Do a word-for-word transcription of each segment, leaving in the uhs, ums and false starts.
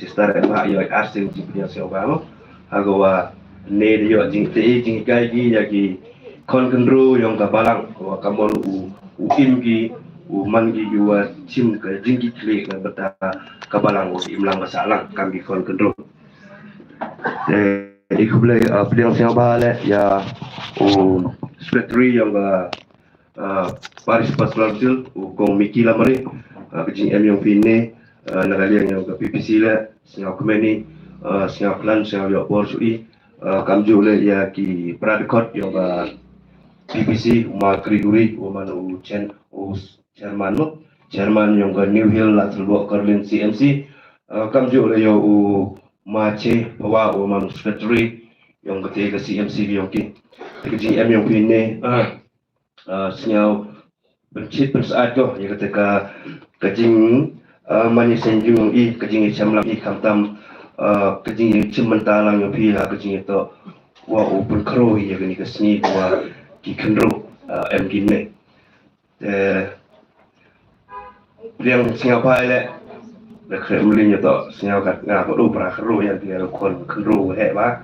Sister Emma ïoh arsien jingpdiang sngewbha mo. Ha ka wa ne da ïoh jingtei jinghikai ki ïa ki khon khynru yong ka balang wa ka mon u u im ki u man ki ki wa chim ka jingkitkhlieh na bynta ka balang wa im lang ba sah lang kam ki khon khynru. Te i khublei pdiang sngewbha le ïa u secretary yong ka Parish Pastoral Council u kong Miki Lamare. Ka jingem yong phi ne na ka liang yong ka P P C le sngewkmen i sngewklan sngewïoh bor shuh i. Kamjooh le ïa ki para dkhot yong ka P P C u ma Gregory u man u chen u chairman no chairman yong ka New Hill Latrelbok Karlin C M C. Kamjooh le ïa u ma che pawa u man u secretary yong ka te ka C M C yong ki. Ka jingem yong phi ne sngewbha pynchit pynsyaid ko ïa kata ka ka jing mani sen jung i ka jing i chemlam i khamtam ka jing i chim mynta lang ïa phi ha ka jing i to wa u pynkhro ïa kani ka sngi wa ki khynru em kin ne. Te Pdiang sngewbha le da khrem ling ïa to sngewkat nga ko du para khynru ïa ki khon khynru he ba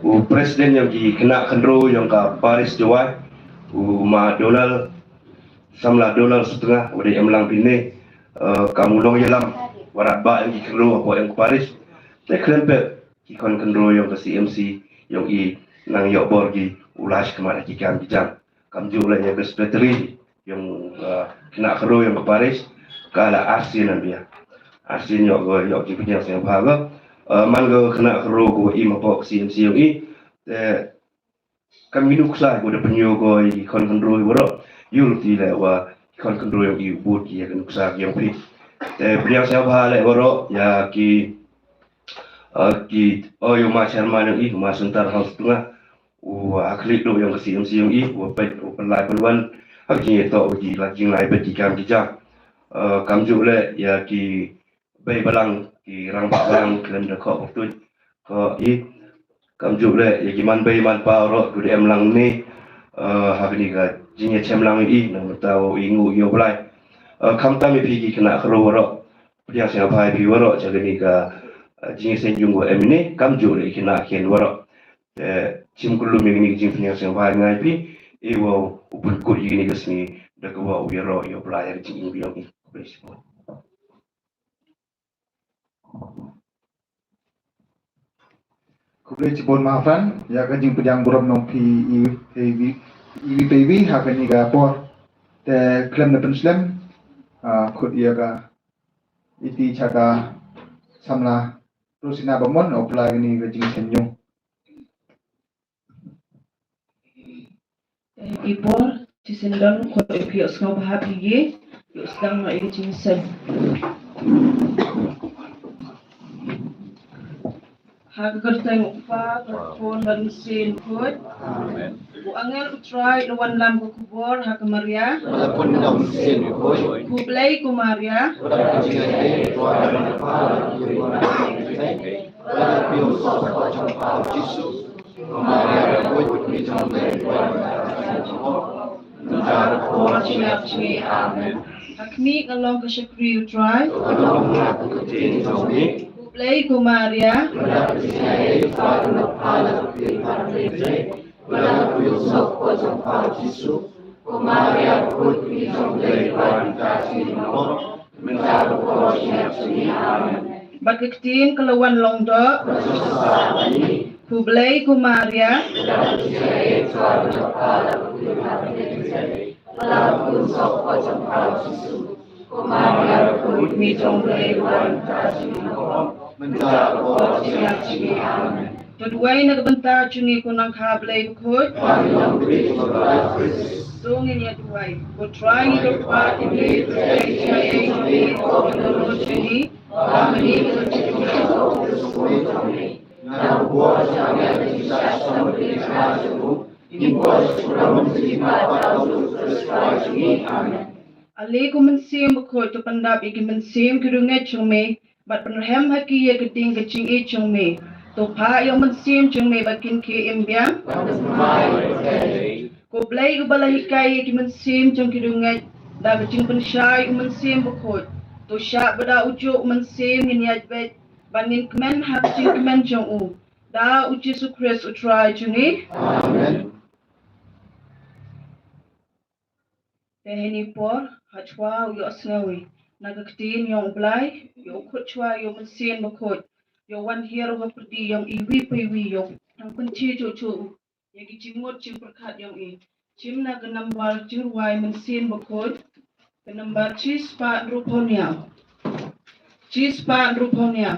u president yong ki khynnah khynru yong ka Parish Jowai u ma Donald samla Donald Sutnga u dei em lang pine kam u long ïalam warat ba yong ki khynru ko yong ka Parish. Te khlem pep ki khon khynru yong ka C M C yong i nang ïoh bor ki u lais khmat ki kam ki jam. Kamjooh le ïa ka secretary yong khynnah khynru yong ka Parish ka la arsien nambia arsien ïoh ka ïoh ki pdiang sngewbha ka man ka khynnah khynru ko im hapoh ka C M C yong i. Te kam ki nuksa ko da pynïoh ko i khon khynru i waroh ïul ti le wa i khon khynru yong i u bud ki ïa ka nuksa ki yong phi. Te pdiang sngewbha le waroh ïa ki ki o yong ma chairman yong i ma Central House tunga u ha khlieh duh yong ka C M C yong i u peit u pynlai pynwan ha ka jingïatoh u ji la jinglai beit ki kam ki jam. Kamjooh le ïa ki bei balang ki rangbah balang khlem da khoh pyrtuid ko i kamjooh le ïa ki man bei man pa waroh ki da em lang ne ha kani ka jingïachem lang i na mynta u i ngu ïa u Blai. Khamtam ïa phi ki khynnah khynru waroh pdiang sngewbha ïa phi waroh cha kani ka jingïaseng jong u em ne kamjooh le ki khynnah kin waroh. Te chim kulum ïa kani ka jingpdiang sngewbha nga ïa phi i wa u pynkut ïa kani ka sngi da ka wa u ïaroh ïa u Blai ïa ka jingim biang i. Khublei chibun ma Fran ïa ka jingpdiang burom nong phi i i i i ha kani ka por. Te khlem da pynslem khut ïa ka iti cha ka samla Rosina Bamon u pynlai kani ka jingïaseng jong. Ki por ki sendon ko ïoh sngewbha phi ïoh sdang noh ïa ka jingïaseng. Ha ka kyrteng u Kpa bad u Khun bad u Mynsiem Bakhuid. Amen. U angel u Trai u la wanlam ka khubor ha ka Maria. Khublei ko Maria. Ha khmih nga long ka shakri u Trai. Khublei ko Maria. Ko Maria, ko Maria, bad ka ktien ka la wan long doh. Khublei ko Maria. Ko Maria, ko Maria, To duwai na ka bynta jong ngi ko nongkha Blei Bakhuid. To ngin ïa duwai. Ko Trai ngi kyrpad ïa me, Ale ko Mynsiem Bakhuid, to pyndap ïa ki mynsiem ki riewngeit jong me, bad pynrhem ha ki ïa ka ding ka jingïeit jong me. To phah ïa u Mynsiem jong me ba kin khie im biang. Ko Blei uba la hikai ïa ki mynsiem jong ki riewngeit da ka jingpynshai u Mynsiem Bakhuid. To shah ba da u juh u Mynsiem ngin ïaid beit ban ngin kmen ha ka jingkmen jong u, da u Jisu Khrist u Trai jong ngi. Amen. Te ha kane ka por, ha shuwa u ïohsngew i na ka ktien jong u Blei, ïoh khot shuwa ïa u Mynsiem Bakhuid, ïoh wan hiar ha pyrdi jong iwei pa iwei, ïoh tang pynche jong u, ïa ki jingmut jingpyrkhat jong i. Shim na ka nambar jingrwai Mynsiem Bakhuid, ka nambar shispah hynriewphew hynñiew. Shispah hynriewphew hynñiew.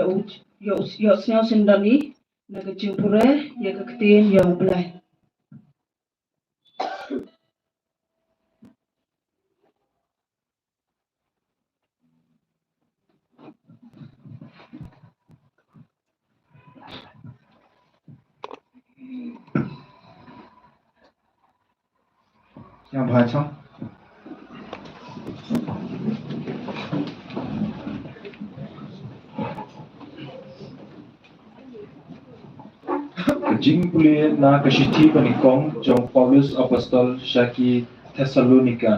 Ïoh, ïoh, ïohsngew syndon ïa ka jingpule ïa ka ktien jong U Blei. Ïa, bha chong. Ka jingpule na ka shithi banyngkong jong u Paulus Apostol sha ki Thessalonika.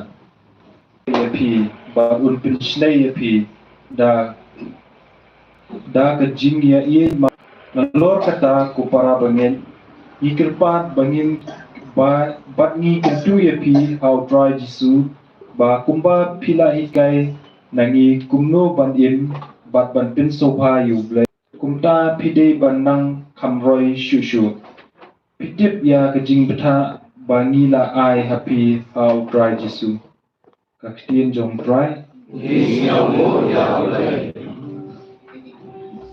Ïa phi, bad un pynshlei ïa phi da, da ka jingïaieit ma-, nalor kata ko para bangeit, ngi kyrpad ba ngin ba, bad ngi kyntu ïa phi ha U Trai Jisu, ba kumba phi la hikai na ngi kumno ban im bad ban pynsngewbha ïa U Blei, kumta phi dei ban nang kham roi shuh shuh. Phi tip ïa ka jingbthah ba ngi la ai ha phi ha U Trai Jisu. Ka ktien jong U Trai.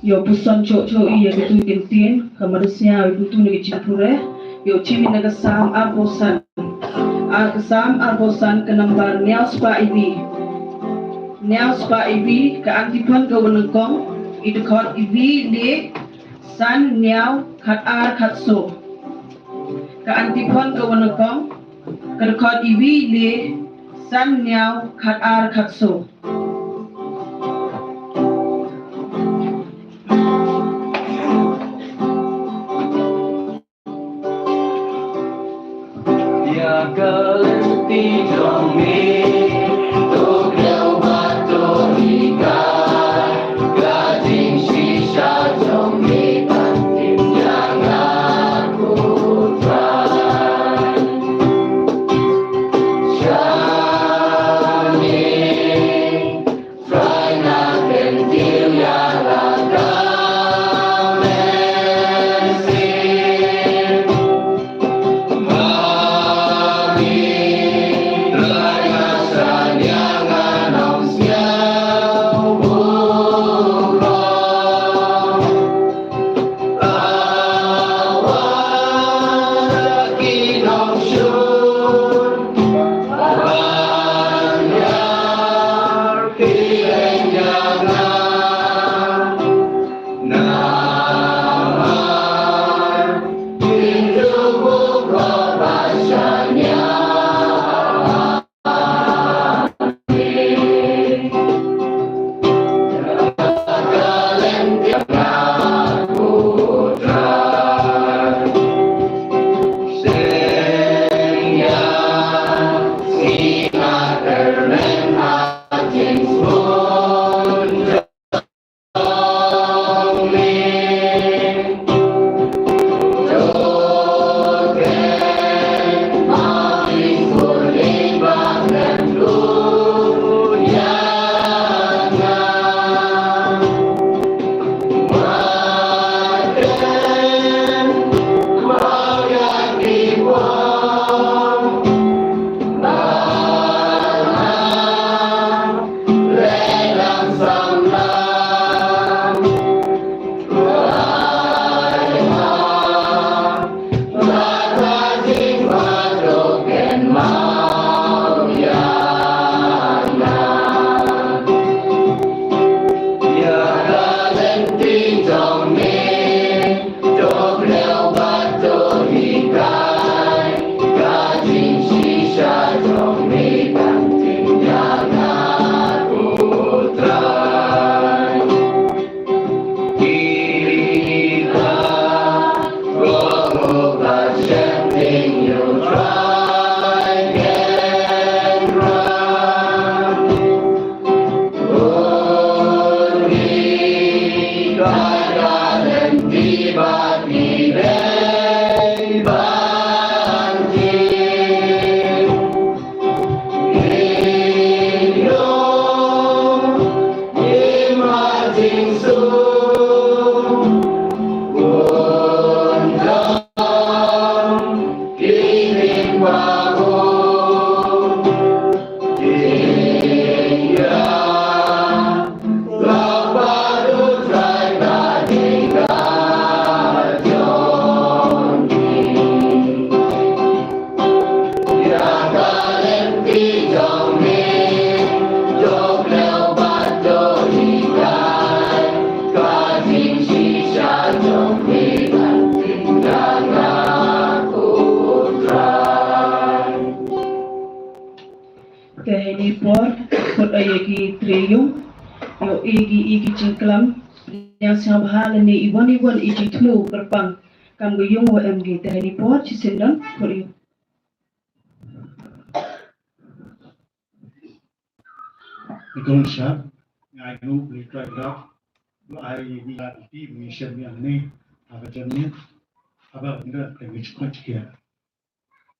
Ïoh puson choh choh ïa ka tu ka ktien, ka mada sñiaw ïa ka tu na ka jingpule, ïoh chim ïa na ka Salm arphew san. Ar ka Salm arphew san ka nambar hynñiew spah iwi. Hynñiew spah iwi, ka antiphon ka wa nyngkong, i dkhot iwi le san hynñiew khat ar khat so. Ka antiphon ka wa nyngkong, ka dkhot iwi le san hynñiew khat ar khat so. Ïa ka lynti jong me, to kiew bad to hikai, ka jingshisha jong me ban tip ïa nga ko Trai. Shane. Ïa i por, khot ïa ki trei ïung, ïoh i ki i ki jingklam, ïa sngewbha lane i wan i wan i jingthmu kyrpang, kam ka ïung wa em ki te ha i por, chi sien don, khot ïa. Kong Shap, nga ïoh ri trai rap, ba ai ni la ti ni shem ni ani, haba jan ni, haba ni la te ni chukon chikia.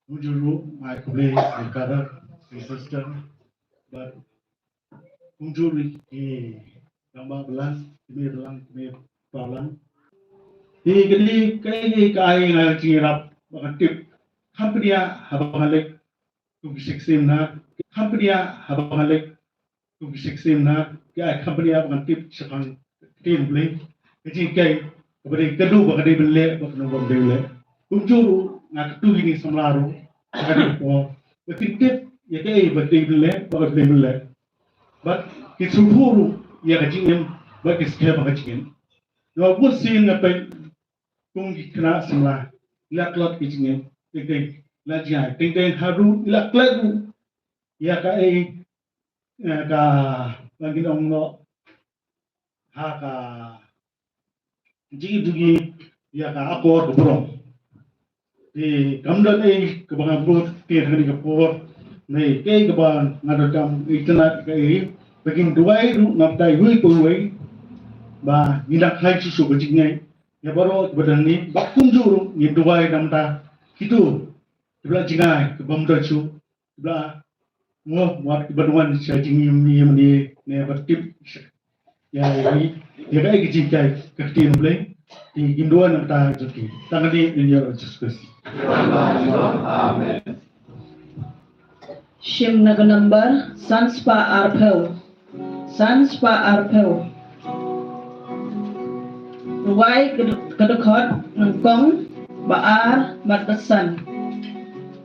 Kumjuh ruh, ai khublei, ai brother, ai sister, but kumjuh ruh, eh, dang ba belang, kene belang, kene belang. Hi kene, kene, kene, kene, kene, rap, ba kan tip. Company ah, haba kan lek, kum ki sixteen na, company ah, haba kan lek, kum ki sixteen na, ki ai company ah, ba kan tip, shapang, tin bling. Ka jingkai, kaba dei kadu, ba ka dei bele, ba ka dei bele. Kumjuh ruh, nga katu ini samla ruh, ka dei por. Ba tin tip, ïa kai, ba dei bele, ba ka dei bele. Ba ki sumpu ruh, ïa ka jingim, ba ki skhem, ba ka jingim. Nga bun sien nga pen, kum ki khynnah samla, la klot ki jingim, teng teng, la jai, teng teng, haru, la klot ruh, ïa ka ei, ïa ka, ba ngin ong noh, ha ka, jingim jingim, ïa ka akor ka burom. Te kam don ei kaba nga bud te ha kane ka por. Nei, kaei kaba nga donkam, itynnad kaei, ba ngin duwai ruh namta iwei pa iwei. Ba ngin da khlaiñ shuh shuh ka jingngeit. Ïa baroh kiba don hangne, ba kumjuh ruh ngin duwai namta kito kiba la jngai, kiba ym don shuh, kiba la Ngo, wat ki ban wan sha jingim ïa mane ne ba tip. Ïa, ïa, ïa ka ei ka jingkai ka ktien Blei. Ki gin duwan nangta jong ki. Tang kane ïa Jesus Christ. Amen. Shim na ka number san spah arphew. San spah arphew. Rwai ka, ka dkhot nyngkong ba ar bad ba san.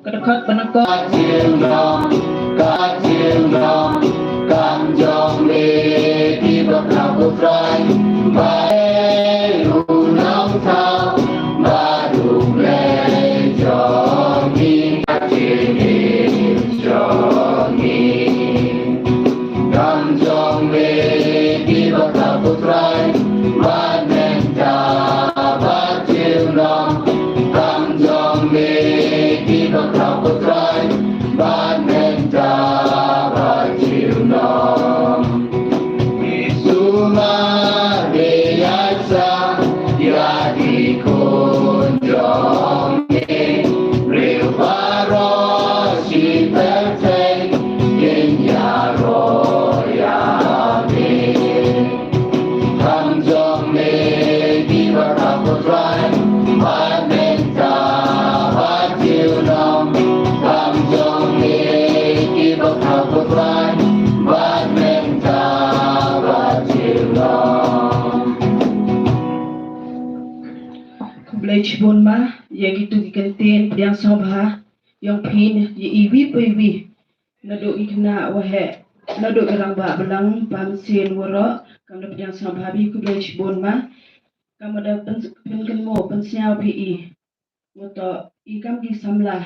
Ka dkhot ba nyngkong. Ka jingdon, ka jingdon, kam jong me ki ba khraw ko Trai, ba e u nongthaw, ba dum le jong me. Ka jingim jong me. Kam jong me ki ba khraw ko Trai, bad mynta bad junom. Kam jong me ki ba khraw ko Trai, bad mynta bad junom. Ki sumar me ïaid sa ïa ki khun jong me. Briew baroh shi pyrthei kin ïaroh ïa me. Kam jong me ki ba khraw ko Trai, bad mynta bad junom. Kam jong me ki ba khraw ko Trai, bad mynta bad junom. Khublei chibun ma ïa kitu ki kyntien pdiang sngewbha jong phi ïa iwi pa iwi. Naduh i khynnah wa heh, naduh i rangbah balang, pa mynsiem waroh, kam da pdiang sngewbha, phi khublei chibun ma. Kam da pyn-, pynkynmaw pynsngew phi i. Wa toh i kam ki samla,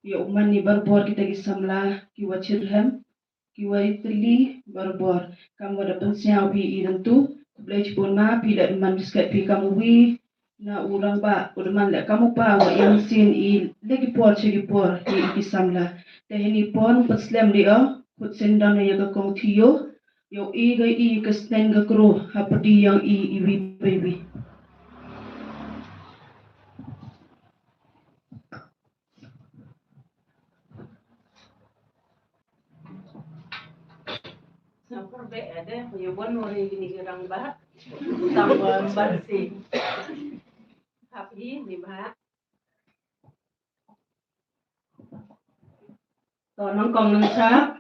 ïa u man i barabor kita ki samla, ki wa chirhem, ki wa i tylli barabor. Kam wa da pynsngew phi i nangtu. Khublei chibun ma, phi leh man biskit phi kam uwi na u rangbah, u da man leh kam u pa wa ïa mynsiem i leh ki por cha ki por ïa i ki samla. Te hynne i por pynslem dei o, khut sien don ïa ka kong Thio, ïa u i ka i ka sneng ka kro ha pyrdi ïa i iwi pa iwi. Sa por be ade, ko yo bon ore gini gerang ba. Tambah basi. Tapi ni ba. To nang kong nang sa.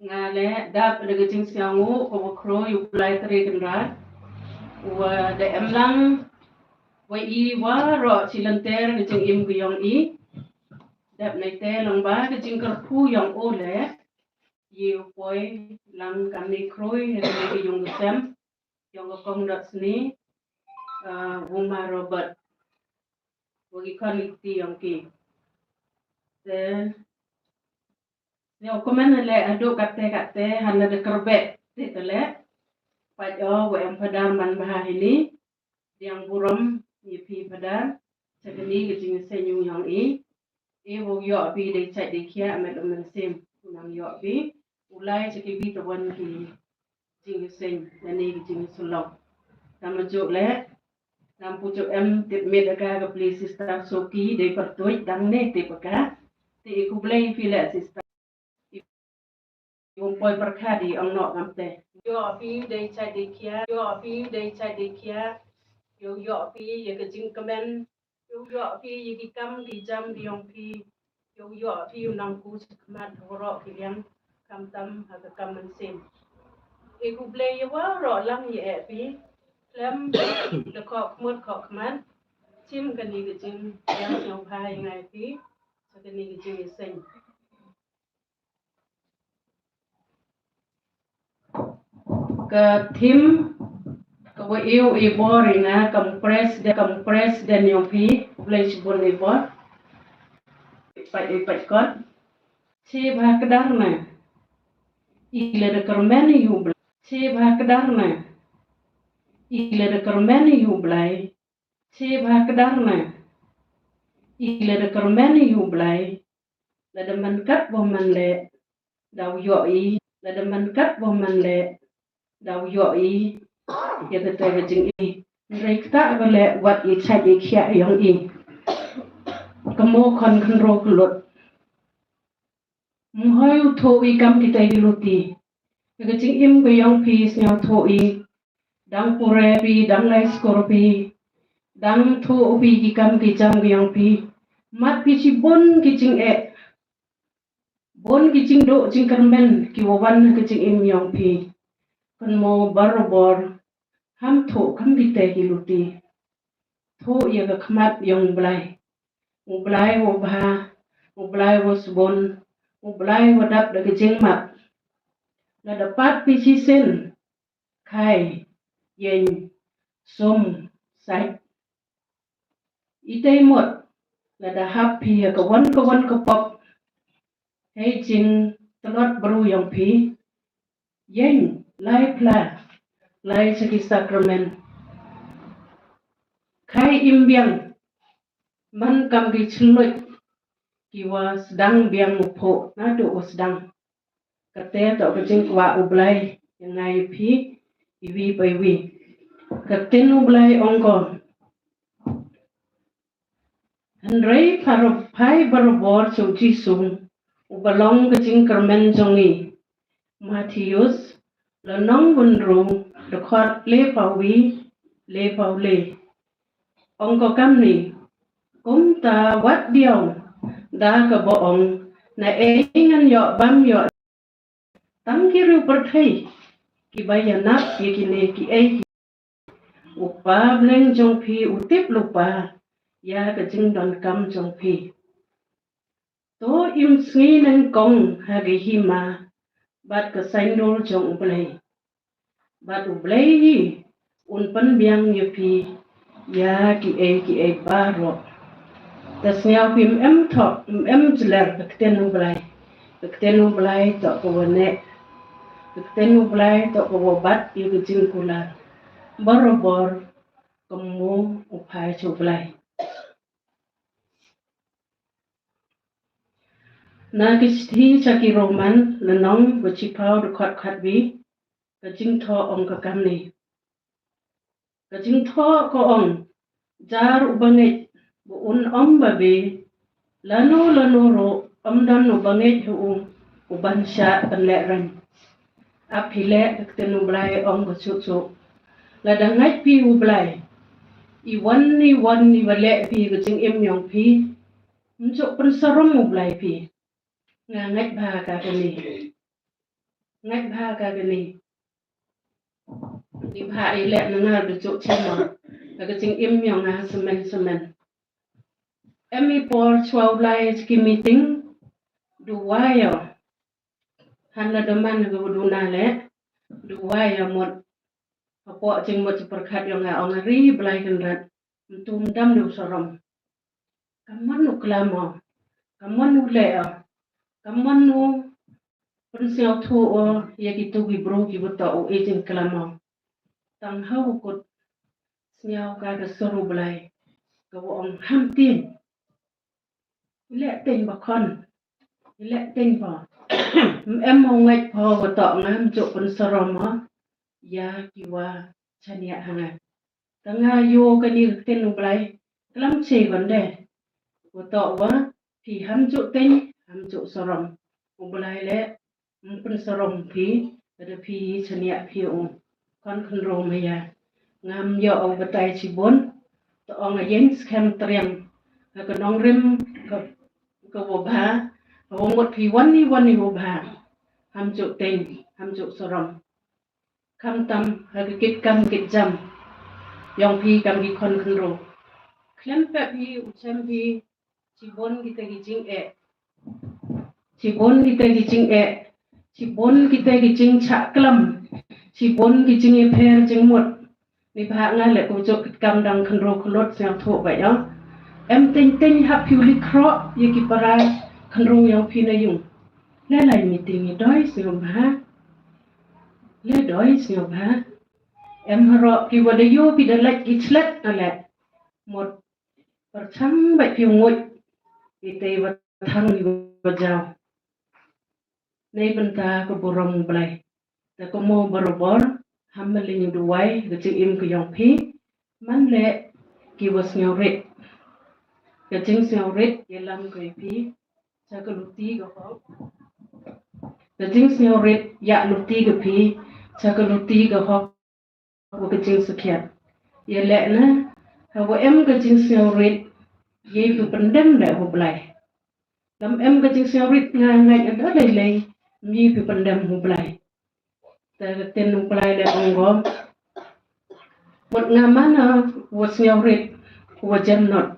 Nga leh dap da ka jingsngewnguh kaba khraw ïa u Blei Trai Kynrad. Wa da em lang wa i waroh chi lynter ka jingim ka yong i. Dap naite lang ba ka jingkyrkhu yong u leh. Ïa u poi lang kane khraw ïa kane ka yung ka sem. Yong ka kong dot sni. Ah, u ma Robert. Wa ki khon ki kti yong ki. Te Ïa u kmen leh haduh katte katte, hana da kyrpad te te leh. Pat o wa em padar man bha hini. Diang burom ïa phi padar cha kani ka jingïaseng yong i. E wa ïoh phi dei chait dei khiah met u mynsiem u nang ïoh phi u lai cha ki bi tawan ki jingïaseng lane ki jingïasulok. Tama juk leh nam pu juk em tip met aka ka pli sister Soki dei pertuit dang ne tip aka. Te i khublei phi leh sister. Yung poi pyrkhat i ong nok ngam te. Ïoh phi dei chait dei khiah, ïoh phi dei chait dei khiah. Ïoh ïoh phi ïa ka jingkmen, ïoh ïoh phi ïa ki kam ki jam ki yong phi. Ïoh ïoh phi u nang ku chi khmat ha waroh ki liang, kam tam ha ka kam mynsiem. I khublei ïa waroh lang ïa eh phi. Khlem da khoh khmut khoh khmat. Chim kani ka jingïaseng bha ïa ngai phi. Sa kani ka jingïaseng. Ka thim ka wa iu i bor i nga kam president, kam president yong phi, Blai Chibun i bor. Pat i pat kot. Che bha kdar na. I le da kyrmen i u Blai. Che bha kdar na. I le da kyrmen i u Blai. Che bha kdar na. I le da kyrmen i u Blai. Lada man kat wa man leh daw ïoh i, lada man kat wa man leh daw ïoh i. Ïa kata ka jing i. Nrei kata ka leh wat i chait i khiah yong i. Kamo khon khynro klut. Mhoi u thoh i kam kita i luti. Ïa ka jing im ka yong phi sñiaw thoh i. Dang pure phi, dang lai skur phi. Dang thoh phi ki kam ki jam ki yong phi. Mat phi chi bun ki jing eh. Bun ki jingduh jingkyrmen ki wa wan ha ka jingim yong phi. Kynmaw barabor ham thoh kam kita ki luti. Thoh ïa ka khmat yong u Blai. U Blai wa bha, u Blai wa sbun, u Blai wa dap da ka jingmap. Lada pat phi shisien, khai, ïeng, sum, sait. Itei mut, lada hap phi ha ka wan ka wan ka pop. Hei jingtlot bru yong phi. Ïeng, lai phla, lai cha ki sakramen. Khai im biang, man kam ki chluit, ki wa sdang biang u phuh, naduh u sdang. Kata toh ka jingkwah u Blai, ïa ngai ïa phi, iwi pa iwi. Ka ktien u Blai ong ko. Hynrei phai barabor cha u Jisu, u ba long ka jingkyrmen jong ngi. Mathaios, lynnong hynriew, dkhot le phaw wi, le phaw le. Ong ko kamni, kumta wat diaw, da kaba ong, naei ngan ïoh bam ïoh. Tang ki riew pyrthei, ki ba ïanap ïa kine kiei ki. U Pa Blei jong phi u tip lypa, ïa ka jingdonkam jong phi. To im sngi nyngkong ha ka hima, bad ka saiñdur jong u Blei. Bad u Blei hi, un pynbiang ïa phi, ïa kiei kiei baroh. Te sñiaw phi ym em thok, ym em jler, ka ktien u Blai. Ka ktien u Blai toh ka wa neh. Ka ktien u Blai toh ka wa bat ïa ka jingkular. Barabor, kynmaw u phai cha u Blai. Na ki shithi cha ki Roman, lynnong ba chiphaw dkhot khatwi, ka jingthoh ong ka kamni. Ka jingthoh ka ong, jar u bangeit, ba un ym babe, lano lano ruh, ym don u bangeit ha u, u ban shah ban lehraiñ. Ap hi leh ka ktien u Blai ong ka suk suk. Lada ngait phi u Blai. I wan i wan i wa leh phi ka jingim yong phi. Ym ju pynsarom u Blai phi. Nga ngait bha ka kani. Ngait bha ka kani. I bha i leh na nga da ju chim ma. Ka jingim yong nga semen semen. Em i por chwa u Blai ki meeting. Du wa ïa. Han la da man ka wa duna leh. Du wa ïa mut. Hapoh jingmut jingpyrkhat yong nga ong nga ri Blai Kynrad. Ym tu ym dam du sarom. Ka mon u klam o. Ka mon u leh o. Ka mon u pynsngewthuh o ïa kito ki briew kiba toh u e jingklam o. Tang ha u kut sngew ka ka sur u Blai, ka wa ong ham tin. Leh teng ba khon. Leh teng ba. Em mo ngait pho wa toh ngam juk pynsarom o ïa ki wa chaniah ha nga. Tang nga ïoh kani ka ktien u Blai, klam che ban de. Wa toh wa phi ham juk teng, ham juk sarom. U Blai leh, ym pynsarom phi, lada phi chaniah phi u. Khon khynroo maya. Ngam ïoh u batai chibun, to ong a ïeng skhem triang. Ha ka nongrim ka, ka wa bha, ka wa mut phi wan ni wan ni wa bha. Ham juk teng, ham juk sarom. Khamtam ha ka kit kam kit jam. Yong phi kam ki khon khynroo. Khlem pep hi u chem hi chibun kita ki jingeh. Chibun kita ki jingeh. Chibun kita ki jingchah klam. Chibun ki jingipher jingmut. Ni bha nga leh ku juk kit kam dang khynroo khynlut sngewthuh ba ïa. Em teng teng hap phi u li khroh ïa ki para khynroo yong phi na yung. Leh lai meeting i doi sngewbha. Leh doi sngewbha. Em haroh ki wa da ïoh ki da lait ki chlet na leh. Mut pyrchang bad phi u nguid. Ite wa thang ïa wa jaw. Nei bynta ka burom u Blai. Te ka mo barabor, ham ma ling duwai, ka jingim ka yong phi. Man leh ki wa sngewrit. Ka jingsngewrit, ïa lam ka ïa phi. Cha ka luti ka hok. Ka jingsngewrit, ïa luti ka phi. Cha ka luti ka hok. Wa ka jingsakhiat. Ïa leh na, ha wa em ka jingsngewrit, ïa phi pyndem leh u Blai. Lam em ka jingsngewrit nga ngai ada lei lei, ïa phi pyndem u Blai. Te ka ktien u Blai leh ong gom. Mut nga man a wa sngewrit, wa jem not.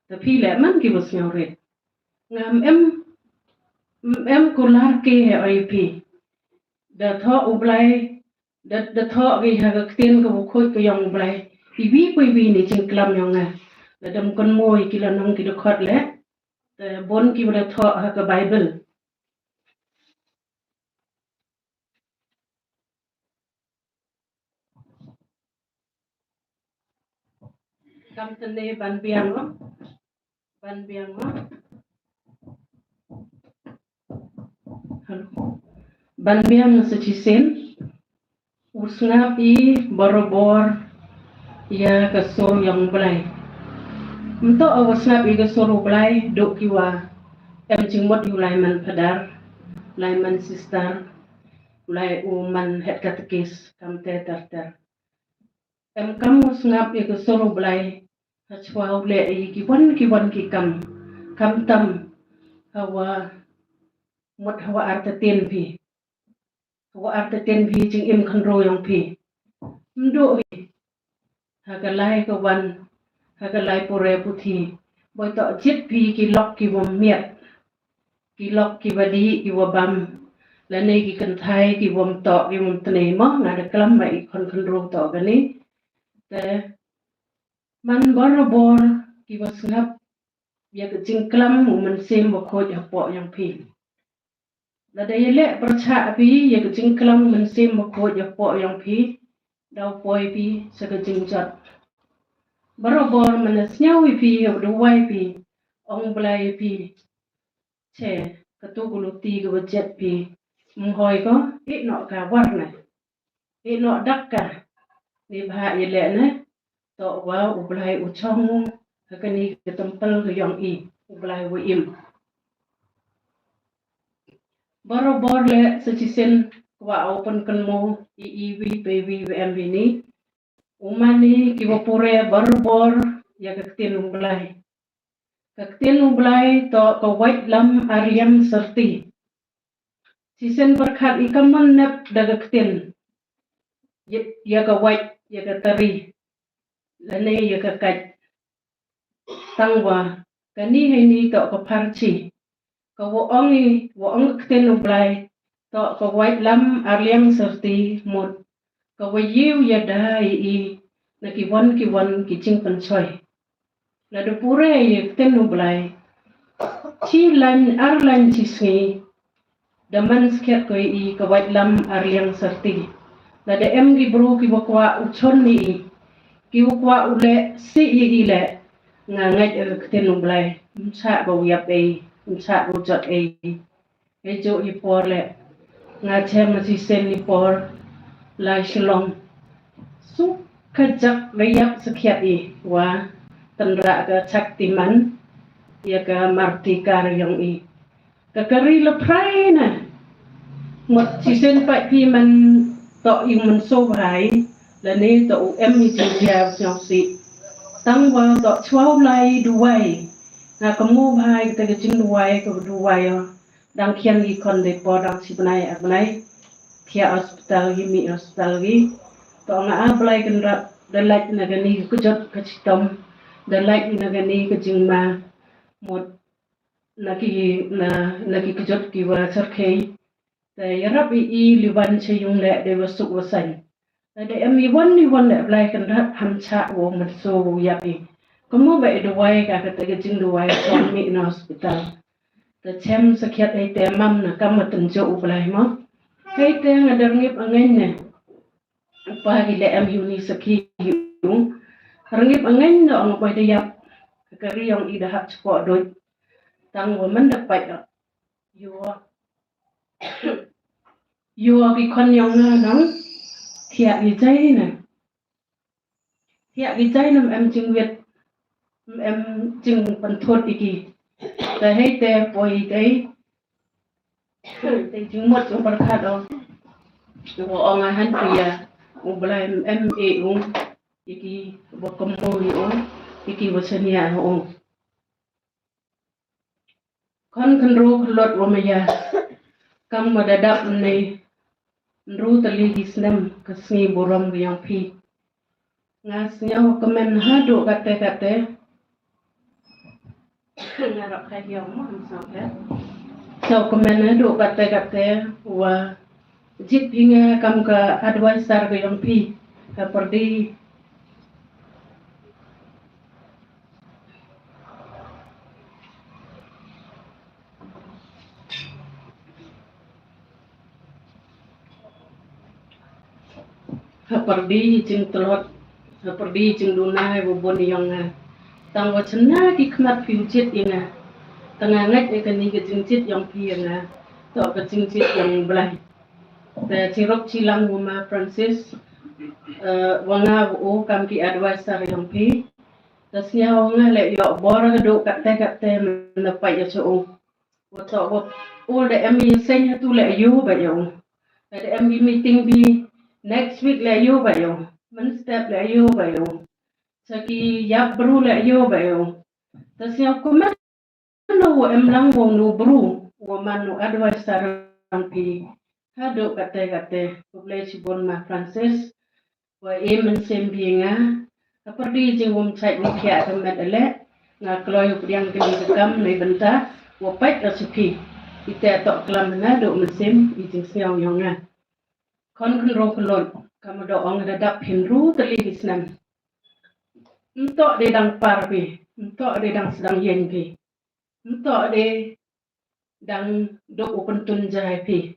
Te phi leh man ki wa sngewrit. Ngam em, em kular ke he oi phi. Da thoh u Blai, da, da thoh ki ha ka ktien ka wa khuid ka yong u Blai. Iwi pa iwi ni jingklam yong nga. Da dam kon mo i ki la nong ki da khot leh. Da bon ki wa da thoh ha ka Bible. Kam tene ban biang o. Ban biang o. Hello. Ban biang sa chisien. U sngap i barabor ïa ka sur yong u Blai. Mynta u sngap i ka sur u Blai, duk ki wa em jingmut ïa u lai man phadar, lai man sister, lai u man head katekis, kam te ter ter. Em kam u sngap ïa ka sur u Blai, ha chwa u leh ïa ki wan ki wan ki kam, kam tam, ha wa mut ha wa artatien phi. Wa artatien phi jingim khynroo yong phi. Mduh hi. Ha ka lai ka wan. Ha ka lai pure puthi. Boi toh jit phi ki lok ki wa miat. Ki lok ki wa dih ki wa bam. Lane ki kynthai ki wa mtoh ki wa mtnei mo nga da klam ba i khon khynroo toh kani. Te man barabor ki wa sngap. Ïa ka jingklam u Mynsiem Bakhuid hapoh yong phi. Lada ïa leh pyrchah phi ïa ka jingklam u Mynsiem Bakhuid hapoh yong phi, daw poi phi sa ka jingjot. Barabor man la sngew ïa phi, ïa u duwai phi, ong Blai ïa phi. Che, katu ka luti ka wa jet phi. Mhoi ko, i noh ka war na. I noh dak ka. Ni bha i leh ne. Toh wa u Blai u chong u. Ha kani ka templ ka yong i. U Blai wa im. Barabor leh sa chisien wa u pynkan mo i i wi pe wi wa em wi ni. U mani ki wa pure barabor ïa ka ktien u Blai. Ka ktien u Blai toh ka wait lam arliang syrti. Shisien pyrkhat i ka mon nep da ka ktien. Ïa, ïa ka wait, ïa ka tari. Lane ïa ka kait. Tang wa, kani hei ni toh ka pharchi. Ka wa ong i, wa ong ka ktien u Blai. Toh ka wait lam arliang syrti mut. Ka wa ïew ïa da i i, na ki wan ki wan ki jingpynshoi. Lada pure ïa ka ktien u Blai. Chi lain ar lain chi sngi. da man skhiat ko i ka wait lam arliang sarti. Lada em ki bru ki wa kwah u chon ni i, ki wa kwah u leh si i i leh, nga ngait ka ktien u Blai, mcha ko yap ei, mcha ko jot ei. Ei jo i por leh, nga chem ma si sen i por, lai Shillong. Su ka jak ga yap skhiat i, wa, tynra ka chak timan, ya ka marti kar yong i. Ka kari la phrai na. Mut shisien pat phi man to i man so bhai, lane to u em i jingja u sngewsih. Tang wa to chwa u lai duwai. Nga ka mo bhai kata ka jingduwai ka duwai o. Dang khian gi khon de por dang shi bnai ar bnai. Thia hospital gi mi hospital gi. To nga a Blai Kynrad da lait na kani ka jot ka chitom. Da lait na kani ka jingma. Mut na ki, na, na ki kjot ki wa sarkhei. Te yarap i i liwan cha yung leh de wa suk wa sain. Te de em i wan i wan leh Blai Kynrad ham cha wo man so wo yap i. Kamu ba i duwai ka ka te ka jingduwai so mi na hospital. Te chem sakhiat ei te mam na kam ma tynjo u Blai mo. Hei te nga der ngip angen ne. Upa ki leh em uni sakhi yu. Rngip angen no ang poi da yap. Ka ri yong i da hap chpo doi. Tang wa man da pait. Yo. Yo ki khon yong nga nang. Thiak i jai na. Thiak i jai nam em jingwit. Em jingpanthot i ki. Da hei te poi dei. Te jingmut u barkat o. U ong a han pia. U Blai em e u. Iki wa kamo i u. Iki wa sania u. Khon khynru khylot wa maya. Kam wa dadap ni. Nru tali ki snem ka sngi burom ka yong phi. Nga sñiaw kmen haduh katte katte. Nga rap ka yong mo sñiaw ka. Sñiaw kmen haduh katte katte wa jit phi nga kam ka advisor ka yong phi. Ka pyrdi. Ha pyrdi jingtlot, ha pyrdi jingduna wa bun yong nga. Tang wa chna ki khmat phi u jit i nga. Tang nga ngait e kani ka jingjit yong phi i nga. To ka jingjit yong Blai. Te chirok chilang wa ma Francis, eh, wa nga wa u kam ki advisor yong phi. Te sñiaw nga le yo bor ka du katte katte na pa ya so u. Wa to wa ul da em i seng hatu le ayu ba yo. Da em i meeting bi next week le ayu ba yo. Man step le ayu ba yo. Sa ki yap bru le ayu ba yo. Ta siaw kumen no wa em lang wa nu bru wa man nu advisor ang pi. Hadu kate kate. Kuble chibun ma Francis. Wa e mynsiem bi nga. Ka pyrdi jingwum chait ni khia ka met ale. Nga kloi u pdiang kini ka kam nei bynta. Wa pait ka suki. Ite tok klam na do mynsiem i jingsngew yong nga. Khon khynru khylot. Ka ma do ong da dap hynru tali ki snem. Ntok de dang par bi. Ntok de dang sedang yen bi. Ntok de dang dok u pyntun jai phi.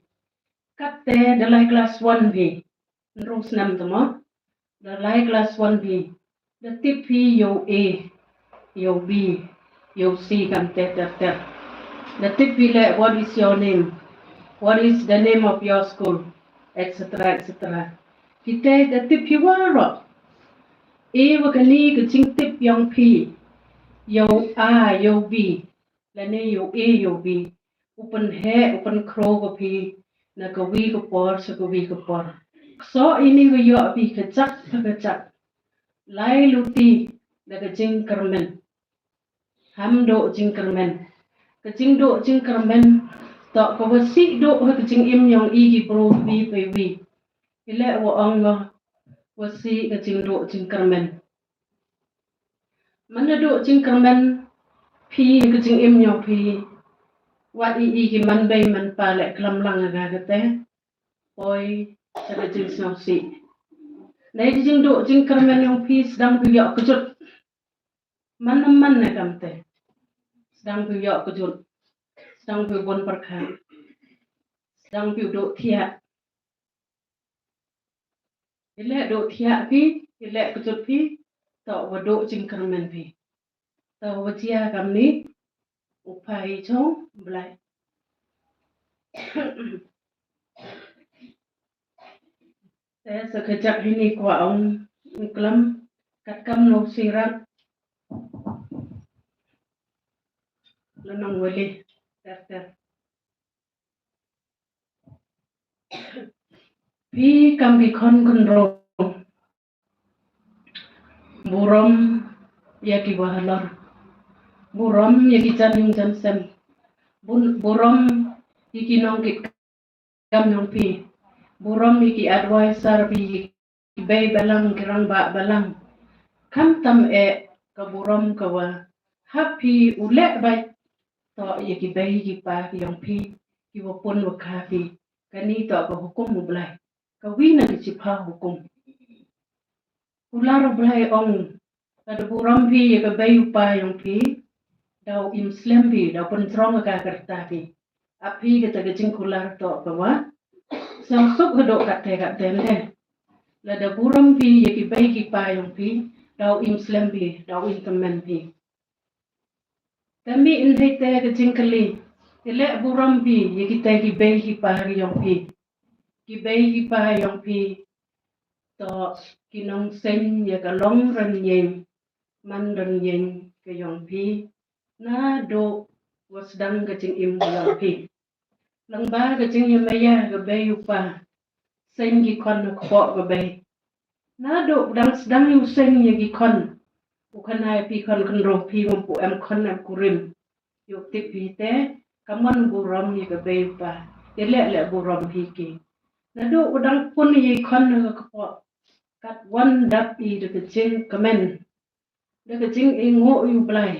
Katte da lai klas one phi. Nru snem tamo. Da lai klas one phi. Da tip phi yo A, yo B, yo C kam te ter ter. Da tip phi le what is your name? What is the name of your school? Et cetera et cetera. Kite da tip phi waro. E wa kani ka jingtip yong phi. Yo A, yo B. Lane yo A yo B. U pynheh, u pynkhro ko phi. Na kawi ka por, sa kawi ka por. Kso ini wa yo phi ka jak, sa ka jak. Lai luti, da ka jingkyrmen. Ham do jingkyrmen. Ka jingdo jingkyrmen. To ka wasi do ha ka jingim yong i ki bro wi pe wi. Ile wa ong wa wasi ka jingdo jingkyrmen. Mana do jingkyrmen phi ka jingim yong phi. Wat i i ki man bei man pa le klam lang aga kate. Poi sa ka jingsngewsih. Nei ka jingdo jingkyrmen yong phi sdang phi yok kjut. Man na man na kamte. Sdang phi yok kjut. Sdang phi bon pyrkhat. dang phi u duh thiah. Ki leh duh thiah phi, ki leh kjut phi, to wa duh jingkyrmen phi. To wa jia kamni, u phai jong Blai. Te sa ka jak hini kwah ong klam, kat kam no sirak. Lanang wali, ter ter. Phi kam ki khon kynrong. Burom ïa ki wa halor. Burom ïa ki jan ïung jan sem. Bun-, burom ïa ki nongkit kam yong phi. Burom ïa ki advisor phi, ki bei balang, ki rangbah balang. Khamtam eh ka burom ka wa hap phi u leh bad to ïa ki bei ki pa ki yong phi, ki wa pun wa kha phi. Kani to ka hukum u Blai. Ka wi na ki chipha hukum. Kular u Blai ong, lada burom phi ïa ka bei u pa yong phi, daw im slem phi, daw pyntrong ka kyrta phi. Ap phi kata ka jingkular to ka wa. Sngewsuk haduh katte katte ne. Lada burom phi ïa ki bei ki pa yong phi, daw im slem phi, daw im tymmen phi. Te mih in hei te ka jingkylli. Te leh burom phi ïa kita ki bei ki pa ki yong phi. Ki bei ki pa yong phi. To ki nongseng ïa ka long rynïeng. Man rynïeng ka yong phi. Naduh wa sdang ka jingim ka yong phi. Lyngba ka jingïamaya ka bei u pa. Seng ki khon ha kpoh ka bei. Naduh dang sdang ïa u seng ïa ki khon. U khana ïa phi khon kynrong phi mem pu em khon em kurim. Ïoh tip phi te, ka mon burom ïa ka bei u pa. Ïa leh leh burom phi ki. Naduh u dang pun ïa ki khon ha kpoh. Kat wan dap i da ka jingkmen. Da ka jingainguh ïa u Blai.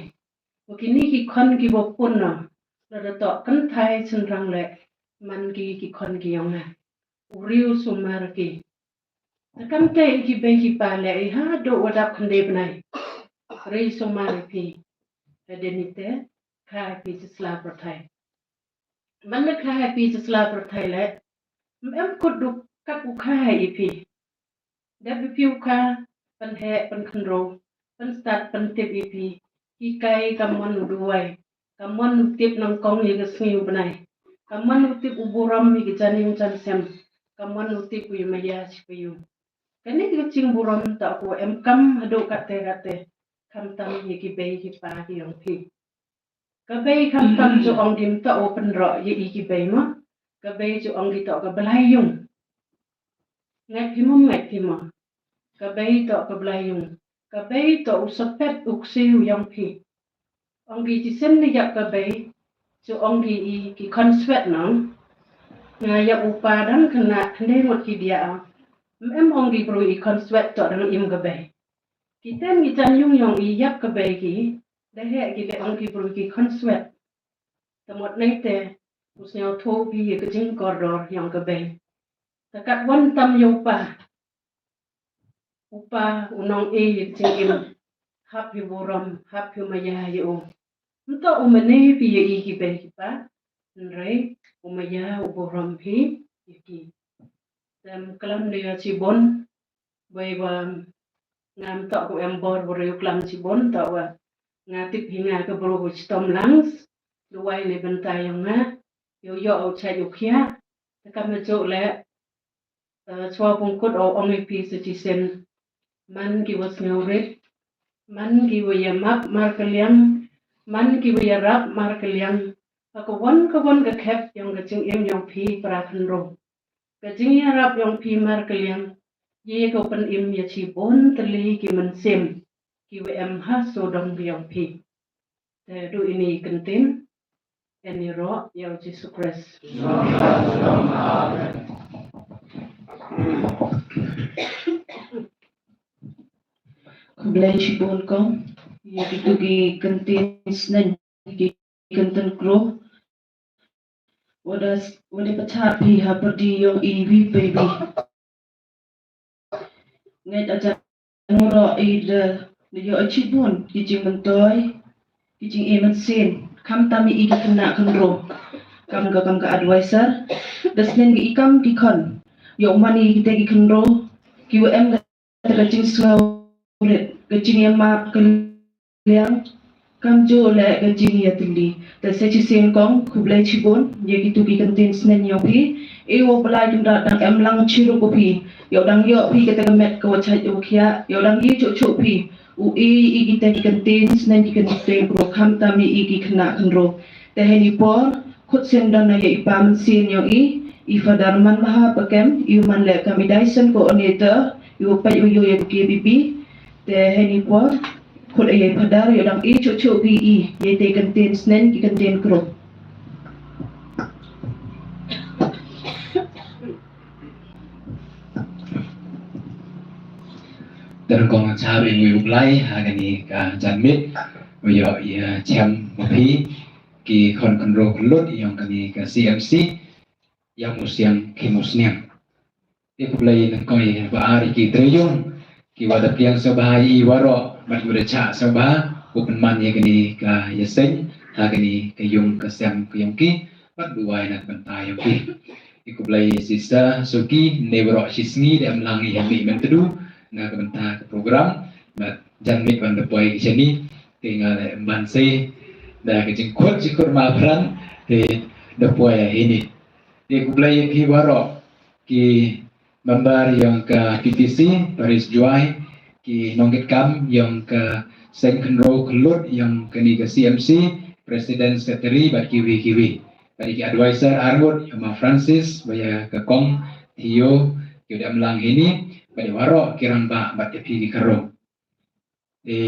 Wa kini ki khon ki wa pun na. Lada to kynthai chynrang leh. Man ki ki khon ki yong nga. U riu sumar ki. Te kam te i ki bei ki pa leh i haduh wa dap khynde bnai. Riu sumar i phi. Hadien ite, kha i phi chi sla pyrthai. Man la kha i phi chi sla pyrthai leh. Mem kut duk kat u kha i phi. Dep i phi u kha, pynheh, pynkynrong, pynstad, pyntip i phi. Ki kai ka mon u duwai. Ka mon u tip nyngkong ïa ka sngi u bnai. Ka mon u tip u burom ïa ka jan ïung jan sem. Ka mon u tip u ïamaya chi payu. Kane ka jingburom ta ko em kam haduh katte katte. Khamtam ïa ki bei ki pa ki yong phi. Ka bei khamtam ju ong kim ta o pynroh ïa i ki bei mo. Ka bei ju ong ki ta ka blai yung. Ngat phi mo, ngat phi mo. Ka bei ta ka blai yung. Ka bei ta u sapet u ksiew yong phi. Ong ki chi sen ne ïap ka bei. Ju ong ki i ki khon swet nong. Nga ïap u pa dang khynnah khynde ngut ki dia. Mem ong ki bru i khon swet ta dang im ka bei. Ki ten ki jan ïung yong i ïap ka bei ki. Da heh ki leh ong ki bru ki khon swet. Te mut nei te, u sngewthuh phi ïa ka jingkordor yong ka bei. Te kat wan tam ïa u pa. U pa, u nong e ïa ka jingim. Hap ïa u burom, hap ïa u maya ïa u. Nto u mane phi ïa i ki bei ki pa. Hynrei, u maya u burom phi ïa ki. Te klam da ïa chibun. Wei wa ngam tok u em bor bor u klam chibun tok wa. Nga tip hi nga ka bru u chitom lang. Duwai ne bynta yong nga. Ïoh ïoh u chait u khiah. Te kam na juk leh. Eh, chwa bungkut u ong i phi sa chisien. Man ki wa sngewrit. Man ki wa ïamap markylliang. Man ki wa ïarap markylliang. Ha ka wan ka wan ka khep yong ka jingim yong phi para khynrong. Ka jingïarap yong phi markylliang, ïa ka pynim ïa chibun tylli ki mynsiem, ki wa em ha sawdong yong phi. Te du ini kyntien, en ïaroh ïa u Jisu Khrist. Khublei shibun kong, ïa kitu ki kyntien sneng, ki kyntien kloi. Wada, wada pachat phi ha pyrdi yong i wi baby. Ngai aja nguro i de, de yo i chibun, ki jingmyntoi, ki jingim mynsiem, khamtam i ki khynnah khynrong. Kam ka, kam ka advisor, da snem ki i kam ki khon. Ïoh man ïa kita ki khynroo kiwa em ka jingsngewrit, ka jingïamap ka liang, kamjooh leh ka jingïatylli. Te sa shisien kong, khublei chibun ïa kitu ki kyntien snem ïong phi. E wa Blai Kynrad dang em lang chirup wa phi. Ïoh dang ïoh phi kata ka met kawa chait wa khiah, ïoh dang ïoh chuh chuh phi. U e i kita ki kyntien snem ki kyntien kro, khamtam i i ki khynnah khynroo. Te heini por khut sien don na ïa i pa mynsiem ïong i, i Father Manbha Pakem, i u man leh kam i Diocesan Coordinator, i u peit u ïoh ïa ka K B B. Te heini por khut ïa i Father ïoh dang i chuh chuh phi i ïa i te kyntien snem ki kyntien kro. Te kong cha ring wi u Blai ha kani ka janmiet, u ïoh ïa chem ma phi ki khon khynroo khyllut ïong kani ka C M C, ïa u siang ki mu sniang. Te khublei nangkong ïa ba ar ki trei ïong ki wa da pliang sngewbha ïa i waroh, bad ki wa da chah sngewbha u pynman ïa kani ka ïaseng ha kani ka ïung ka sem ka ïong ki, bad duwai na ka bynta ïong ki. Te khublei ïa Sister Suki, ne waroh shi sngi da em lang ïa mih myntdu na ka bynta ka program, bad janmiet wan da poi ki shani, te nga da em ban se da ka jingkhot jingkhot ma pran, te da poi ïa hini. Te khublei ïa phi waroh ki member ïong ka P T C Parish Jowai, ki nongkitkam ïong ka seng khynroo khyllut ïong kani ka C M C, President, Secretary bad kiwi kiwi. Bad ki advisor arngut ïong ma Francis, bad ïa ka kong Theo, ki u da em lang hini, bad ïa waroh ki rangbah bad ïa phi ki khynroo. Te,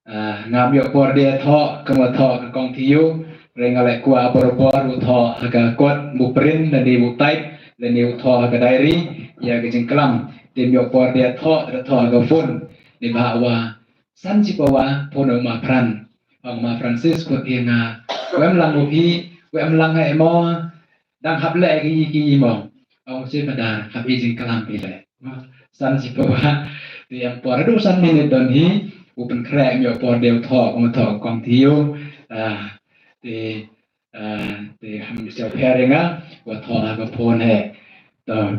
ah, ngam ïoh por de thoh, kumba thoh ka kong Theo, re nga leh kwah por por u thoh ha ka kot bu print, lane bu type, lane u thoh ha ka diary, ïa ka jingklam. Te ym ïoh por de thoh, te thoh ha ka phone. Ne ba wa, san chi pawa, phone u ma pran. Ong ma Francis, khot ïa nga, wem lang u phi, wem lang ha emo, dang hap leh ki ki mo. Ong chi Father, hap i jingklam phi leh. San chi pawa. Te em por du san minit don hi. U pynkhreh ym ïoh por de u thoh, u thoh kong Theo. Ah, te, ah, te ham siaw pher ïa nga, wa thoh ha ka phone he. To.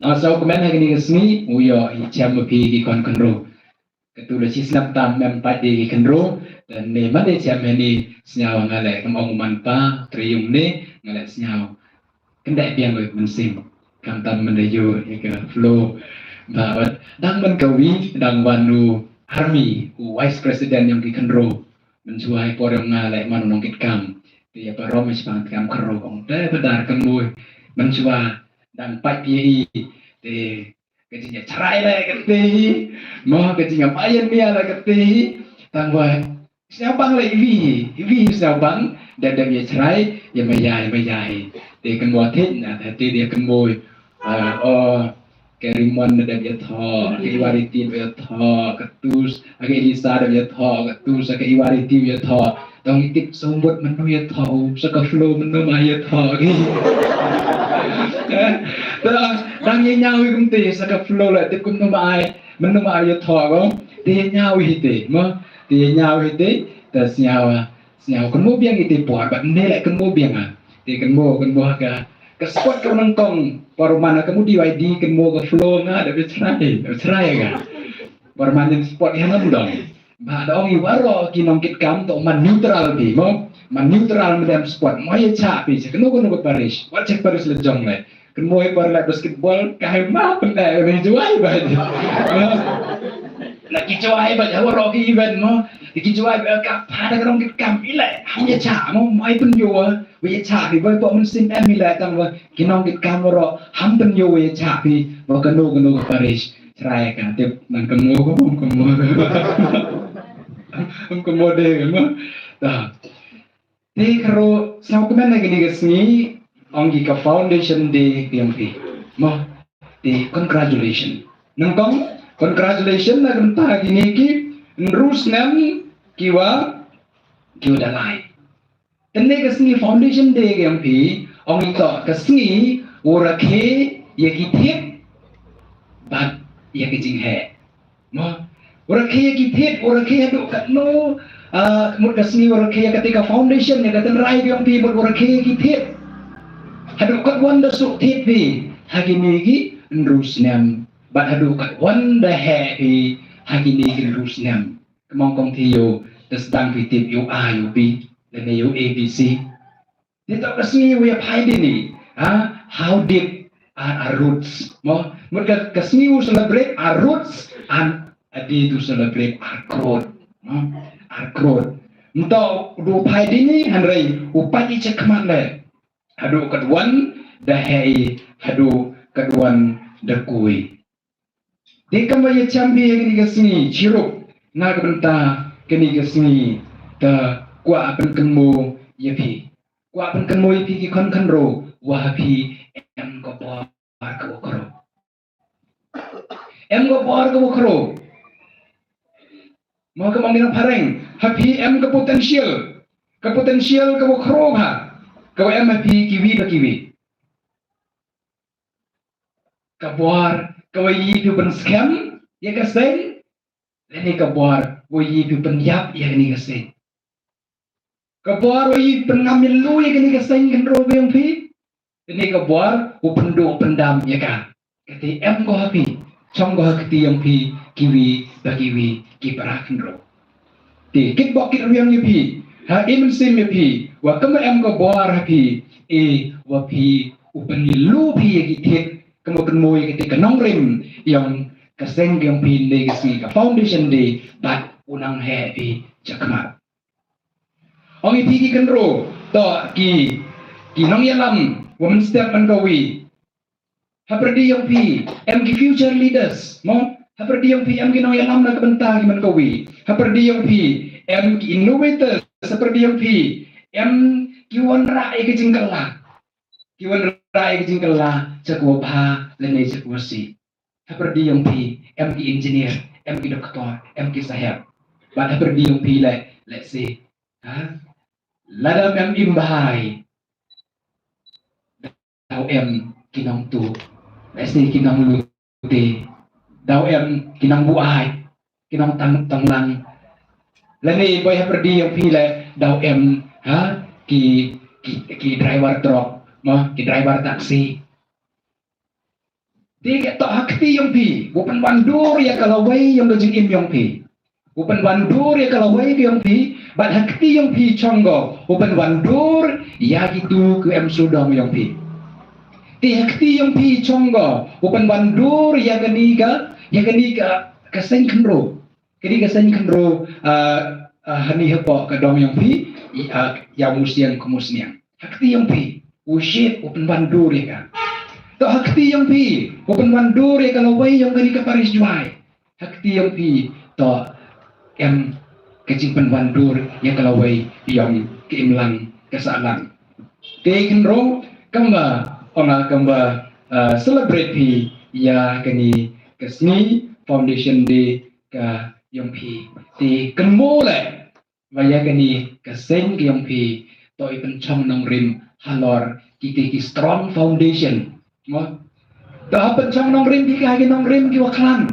Nga sngewkmen ha kani ka sngi, u ïoh i chem ma phi ki khon khynroo. Katu la shi snem tam mem pat de ki khynroo, te ne man de chem heni sñiaw nga leh kam ong man pa, trei ïung ne, nga leh sñiaw. Kynda biang wei mynsiem. Khamtam man de ïoh ïa ka flow. Ba, ba, dang man ka wi, dang wan u army, u vice president ïong ki khynroo. Mynshuwa i por ïong nga leh man u nongkitkam. Te ïa parom i shipang kam khynroo ong. Te Father kynmoo. Mynshuwa dang pat phi i. Te ka jingïachrai leh kata hi, mo, ka jingïamai ïania leh kata hi, tang ba sñiawbang leh iwi hi, iwi hi sñiawbang, dep dep ïachrai, ïamai ïa, ïamai ïa hi. Te kynmoo thik na, te te dei kynmoo, ah, o, ka Rimon na dep ïathoh, ka Iwari Tim ïathoh, ka Tus, ka Elisa dep ïathoh, ka Tus, ka Iwari Tim ïathoh. Tang i tip sawmut mynno ïathoh, sa ka flow mynno ma ïathoh, ki. Tang, tang ïa ñiaw hi kumte, sa ka flow la tip kumno ma ai, mynno ma ai ïathoh ko. Te ïa ñiaw hi te, mo, te ïa ñiaw hi te, te sñiaw, sñiaw kynmoo biang ite por, bad ne leh kynmoo biang ha. Te kynmoo, kynmoo ha ka, ka spot ka nyngkong, por man ha ka mu D Y D kynmoo ka flow nga, da bit chrai, da bit chrai ka. Por man ïa spot ïa nang dong. Ba da ong i waroh ki nongkitkam to man neutral phi mo. Man neutral, man dem spot mo ïa chah phi cha kano kano ka parish. Wat cha parish la jong le. Kan mo ïa por la basketball ka hai ma pynda ni Jowai ba. La ki Jowai ba waroh ki event mo. Ki Jowai ba ka pa da ka nongkitkam i le. Ham ïa chah mo, mo ai pynïoh. Wa ïa chah phi ba pok mynsiem em i le tang ba ki nongkitkam waroh ham pynïoh wa ïa chah phi ba kano kano ka parish. Chrai ka tip nang kynmoo, kynmoo, kynmoo. Kynmoo de kynmoo. Ta. Te khynroo sñiawkmen na kani ka sngi ong ki ka foundation day ka ïong phi. Mo, te congratulation. Nyngkong, congratulation na ka bynta kine ki hynriew snem ki wa, ki wa da lai. Kane ka sngi foundation day ka ïong phi, ong ito ka sngi u rakhe ïa ki thied bad ïa ki jingheh. Mo, u rakhe ïa ki thied, u rakhe ïa duk katno, ah, mut ka sngi u rakhe ïa kata ka foundation, ïa ka tynrai ka ïong phi, mut u rakhe ïa ki thied. Haduh katwan da suk thied phi ha kine ki hynriew snem, bad haduh katwan da heh phi ha kine ki hynriew snem. Ka mong kong Thio, da sdang phi tip ïa u A, ïa u B, lane ïa u A B C. Te to ka sngi u ïa phai dini, ha, how deep are our roots? Mo, mut ka, ka sngi u celebrate our roots and a day to celebrate our growth. Mo, our growth. Mynta u phai dini, hynrei u pait i cha khmat leh. Haduh katwan da heh, haduh katwan da kui. Te kumba ïa champion ïa kane ka sngi, chirup na ka bynta kane ka sngi, te kwah pynkynmaw ïa phi. Kwah pynkynmaw ïa phi ki khun khynroo, wa ha phi em ka bor ka wa khraw. Em ka bor ka wa khraw. Mo, ka mong ngi nang phareng, ha phi em ka potential. Ka potential ka wa khraw ha, ka wa em ha phi kiwi pa kiwi. Ka bor ka wa ïohi phi pynskhem ïa ka seng, lane ka bor wa ïohi phi pynïap ïa kane ka seng. Ka bor wa ïohi pynngam ïa lade ïa kane ka seng khynroo ka jong phi, lane ka bor u pynduh pyndam ïa ka. Kata em ko ha phi, chong ko ha kti jong phi, kiwi pa kiwi ki para khynroo. Te kitbok kitrwiang ïa phi, ha, i mynsiem ïa phi, wa kumba em ka bor ha phi, e, wa phi u pynïalu phi ïa ki thied, kumba kynmaw ïa kata ka nongrim jong ka seng ka jong phi, ne ka sngi ka foundation day, bad u nang heh phi cha khmat. Ong ïa phi ki khynroo, to ki, ki nongïalam wa mynstep man kawi. Hapyrdi jong phi em ki future leaders, mo? Hapyrdi jong phi em ki nongïalam na ka bynta ki man kawi. Hapyrdi jong phi em ki innovators. Hapyrdi jong phi em ki wanrah ïa ka jingkylla, ki wanrah ïa ka jingkylla cha ka wa bha lane cha ka wa sih. Hapyrdi jong phi em ki engineer, em ki doktor, em ki saheb. Bad hapyrdi jong phi leh, let's say, ha, lada em im bha, daw em ki nongtuh, let's say, ki nonglute, daw em ki nongbuaid, ki nongtang tonglang. Lane boi hapyrdi jong phi leh, daw em, ha, ki, ki, ki driver truck, mo, ki driver taxi. Te kato ha kti jong phi, u pynwandur ïa ka lawei jong ka jingim jong phi. U pynwandur ïa ka lawei ka jong phi, bad ha kti jong phi chong ko u pynwandur ïa kitu ki em sawdong jong phi. Te ha kti jong phi chong ko u pynwandur ïa kane ka, ïa kane ka, ka seng khynroo. Kane ka seng khynroo, ah, ah, hani hapoh ka dong jong phi, i, ah, ïa musniang ka musniang. Ha kti jong phi, u shit, u pynwandur ïa ka. To ha kti jong phi, u pynwandur ïa ka lawei jong kane ka parish Jwai. Ha kti jong phi, to em ka jingpynwandur ïa ka lawei jong ka imlang ka sahlang. Te khynroo, kumba, ong nga kumba, ah, celebrate phi ïa kane ka sngi foundation day ka jong phi. Te kynmaw leh, ba ïa kane ka seng ka jong phi, to i pynchong nongrim halor kiti ki strong foundation. Mo? To ha pynchong nongrim phi ka ha ki nongrim ki wa khlan.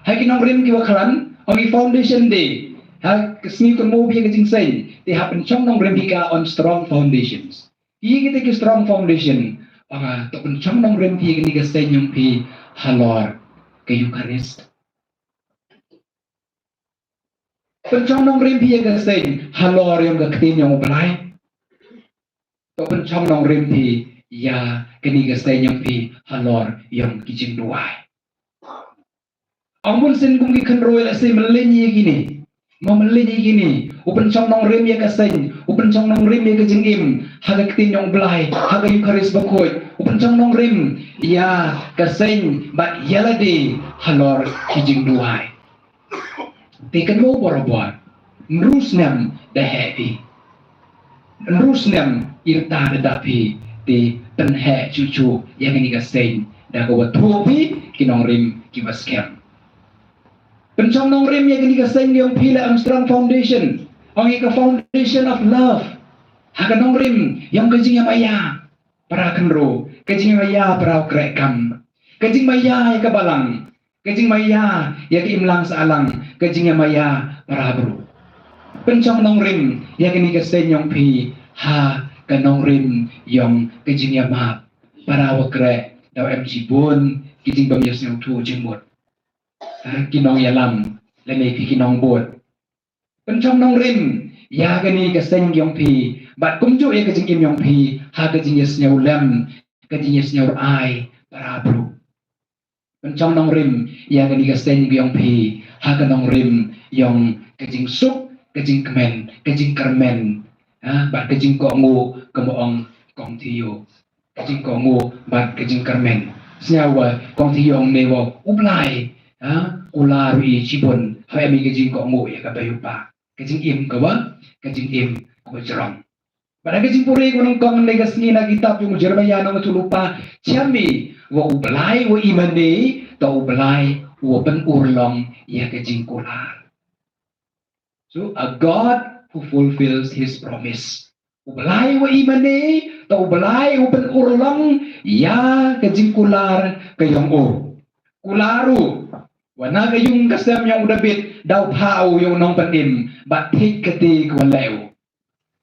Ha ki nongrim ki wa khlan, ong i foundation day. Ha ka sngi kynmaw phi ïa ka jingseng, te ha pynchong nongrim phi ka on strong foundations. Ïa kiti ki strong foundation, ong nga to pynchong nongrim phi ïa kane ka seng jong phi halor ka Eucharist. Pynchong nongrim phi ïa ka seng halor jong ka ktien jong U Blai. To pynchong nongrim phi ïa kane ka seng jong phi halor jong ki jingduwai. Ong bun sien kum ki khynroo leh sien, mlien ïa kine. Mo, mlien ïa kine. U pynchong nongrim ïa ka seng, u pynchong nongrim ïa ka jingim ha ka ktien jong U Blai, ha ka Eucharist bakhuid. U pynchong nongrim ïa ka seng bad ïa lade halor ki jingduwai. Te kynmaw barabor, hynriew snem da heh phi. Hynriew snem i rta da dap phi, te pynheh chuchu ïa kane ka seng da ka wa thuh phi ki nongrim ki wa skhem. Pynchong nongrim ïa kane ka seng jong phi leh on strong foundation. Ong ïa ka foundation of love. Ha ka nongrim jong ka jingïamaïa para khynroo, ka jingïamaïa para u kreh kam, ka jingmaïa ïa ka balang, ka jingmaïa ïa ka imlang sahlang, ka jingïamaïa para bru. Pynchong nongrim ïa kane ka seng jong phi ha ka nongrim yong ka jingïamap. Para wa kre, daw em chi bun ki jingbym ïasngewthuh jingmut. Ha, ki nongïalam, lane ki, ki nongbud. Pynchong nongrim ïa kane ka seng yong phi, bad kumjuh ïa ka jingim yong phi ha ka jingïasngewlem, ka jingïasngew ai para bru. Pynchong nongrim ïa kane ka seng yong phi ha ka nongrim yong ka jingsuk, ka jingkmen, ka jingkyrmen, ha, bad ka jingkohnguh, ka ma ong Kong Thiyo. Ka jingkohnguh bad ka jingkyrmen. Sngewbha, Kong Thiyo ong ne wa U Blai, ha, kular u i chibun, ha, em i ka jingkohnguh ïa ka bei u pa. Ka jingim ka wa, ka jingim ka wa jrong. Bad ha ka jingpule ka wa nyngkong ne ka sngi na kitab yong u Jeremiah nong ka tulpa, chiam i wa U Blai wa i mane, to U Blai wa pynurlong ïa ka jingkular. So, a God who fulfills his promise. U Blai wa i mane, to U Blai wa pynurlong ïa ka jingkular ka yong u. Kular u, wa na ka yung ka sem yong u David, daw pha u yong u nongpynim, bad thik kati ka wa leh u.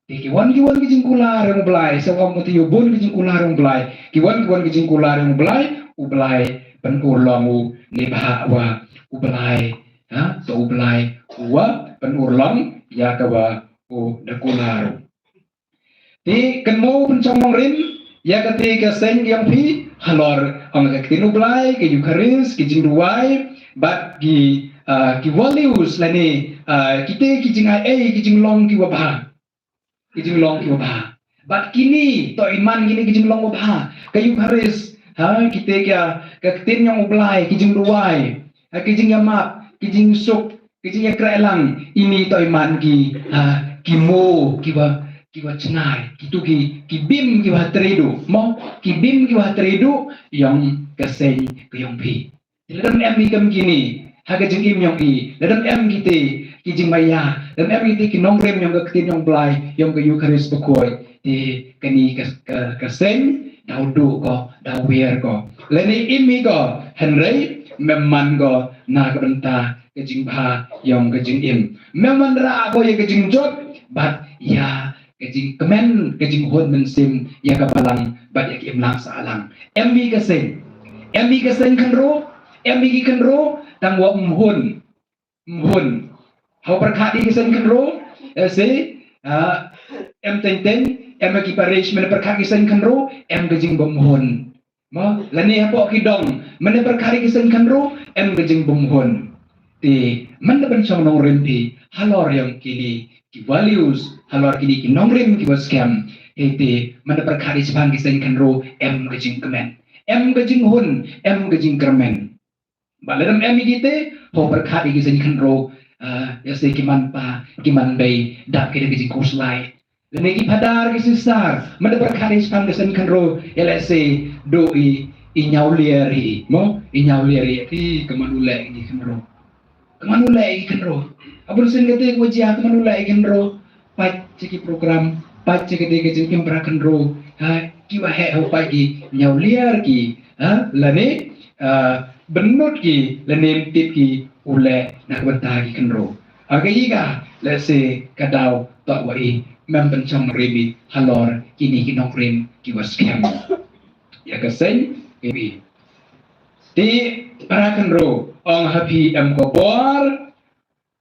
Te ki wan ki wan ki jingkular yong u Blai, sa wan mati u bun ki jingkular yong u Blai, ki wan ki wan ki jingkular yong u Blai, U Blai pynurlong u ne bha wa U Blai, ha, to U Blai wa pynurlong ïa ka wa u da kular u. Te kynmaw pynchong nongrim ïa kata ka seng yong phi halor ong ka ktien U Blai, ka Eucharist, ki jingduwai, bad ki, ah, ki values lane, ah, kita ki jingai ei, ki jinglong ki wa bha. Ki jinglong ki wa bha. Bad kini, to iman kini ki jinglong wa bha. Ka Eucharist, ha, kita ka, ka ktien yong U Blai, ki jingduwai, ha, ki jingïamap, ki jingsuk, ki jingïakhreh lang, ini to iman ki, ha, ki mo, ki wa, ki wa chngai, kitu ki, ki bim ki wa tredu, mo, ki bim ki wa tredu, yong ka seng ka yong phi. Lada em i kam kini, ha ka jingim yong i, lada em kiti, ki jingmaïa, lada em kiti ki nongrim yong ka ktien yong Blai, yong ka Eucharist bakhuid, te kani ka, ka, ka seng, daw duh ko, daw wiar ko. Lane im i ko, hynrei, mem man ko, na ka bynta, ka jingbha, yong ka jingim. Mem man ra ko ïa ka jingjot, bad ïa ka jingkmen, ka jinghun mynsiem, ïa ka balang, bad ïa ka imlang sahlang. Em i ka seng. Em i ka seng khynroo, em i ki khynroo, tang wa mhun. Mhun. Haw pyrkhat i ki seng khynroo, eh, se, ah, em teng teng, em ki parish, men pyrkhat ki seng khynroo, em ka jingbymhun. Mo, lane hapoh ki dong, mynda pyrkhat ki seng khynroo, em ka jingbymhun. Te, mynda pynchong nongrim phi, halor yong kini, ki values, halor kini ki nongrim ki wa skhem. He te, mynda pyrkhat shaphang ki seng khynroo, em ka jingkmen. Em ka jinghun, em ka jingkyrmen. Ba lada em i kite, ho pyrkhat i ki seng khynroo, ah, ïa se ki man pa, ki man bei, dap ki da ki jingkhuslai. Lane ki phadar ki sister, mynda pyrkhat i shaphang ki seng khynroo, ïa lehse, duh i, i ñiawliar i, mo, i ñiawliar i, i, ka man u leh i khynroo. Ka man u leh i khynroo. Abun sien kate ko jia ka man u leh i khynroo. Pait cha ki program, pait cha kate ka jingim para khynroo. Ha, ki wa heh ho pait ki, ñiawliar ki, ha, lane, ah, bynnud ki, lane tip ki, u leh na ka bynta ki khynroo. Ha ka ïa ka, lehse ka daw, toh wa i, mem pynchong rim i, halor, kini ki nongrim, ki wa skhem. Ïa ka seng, ki wi. Te para khynroo, ong ha phi em ka bor,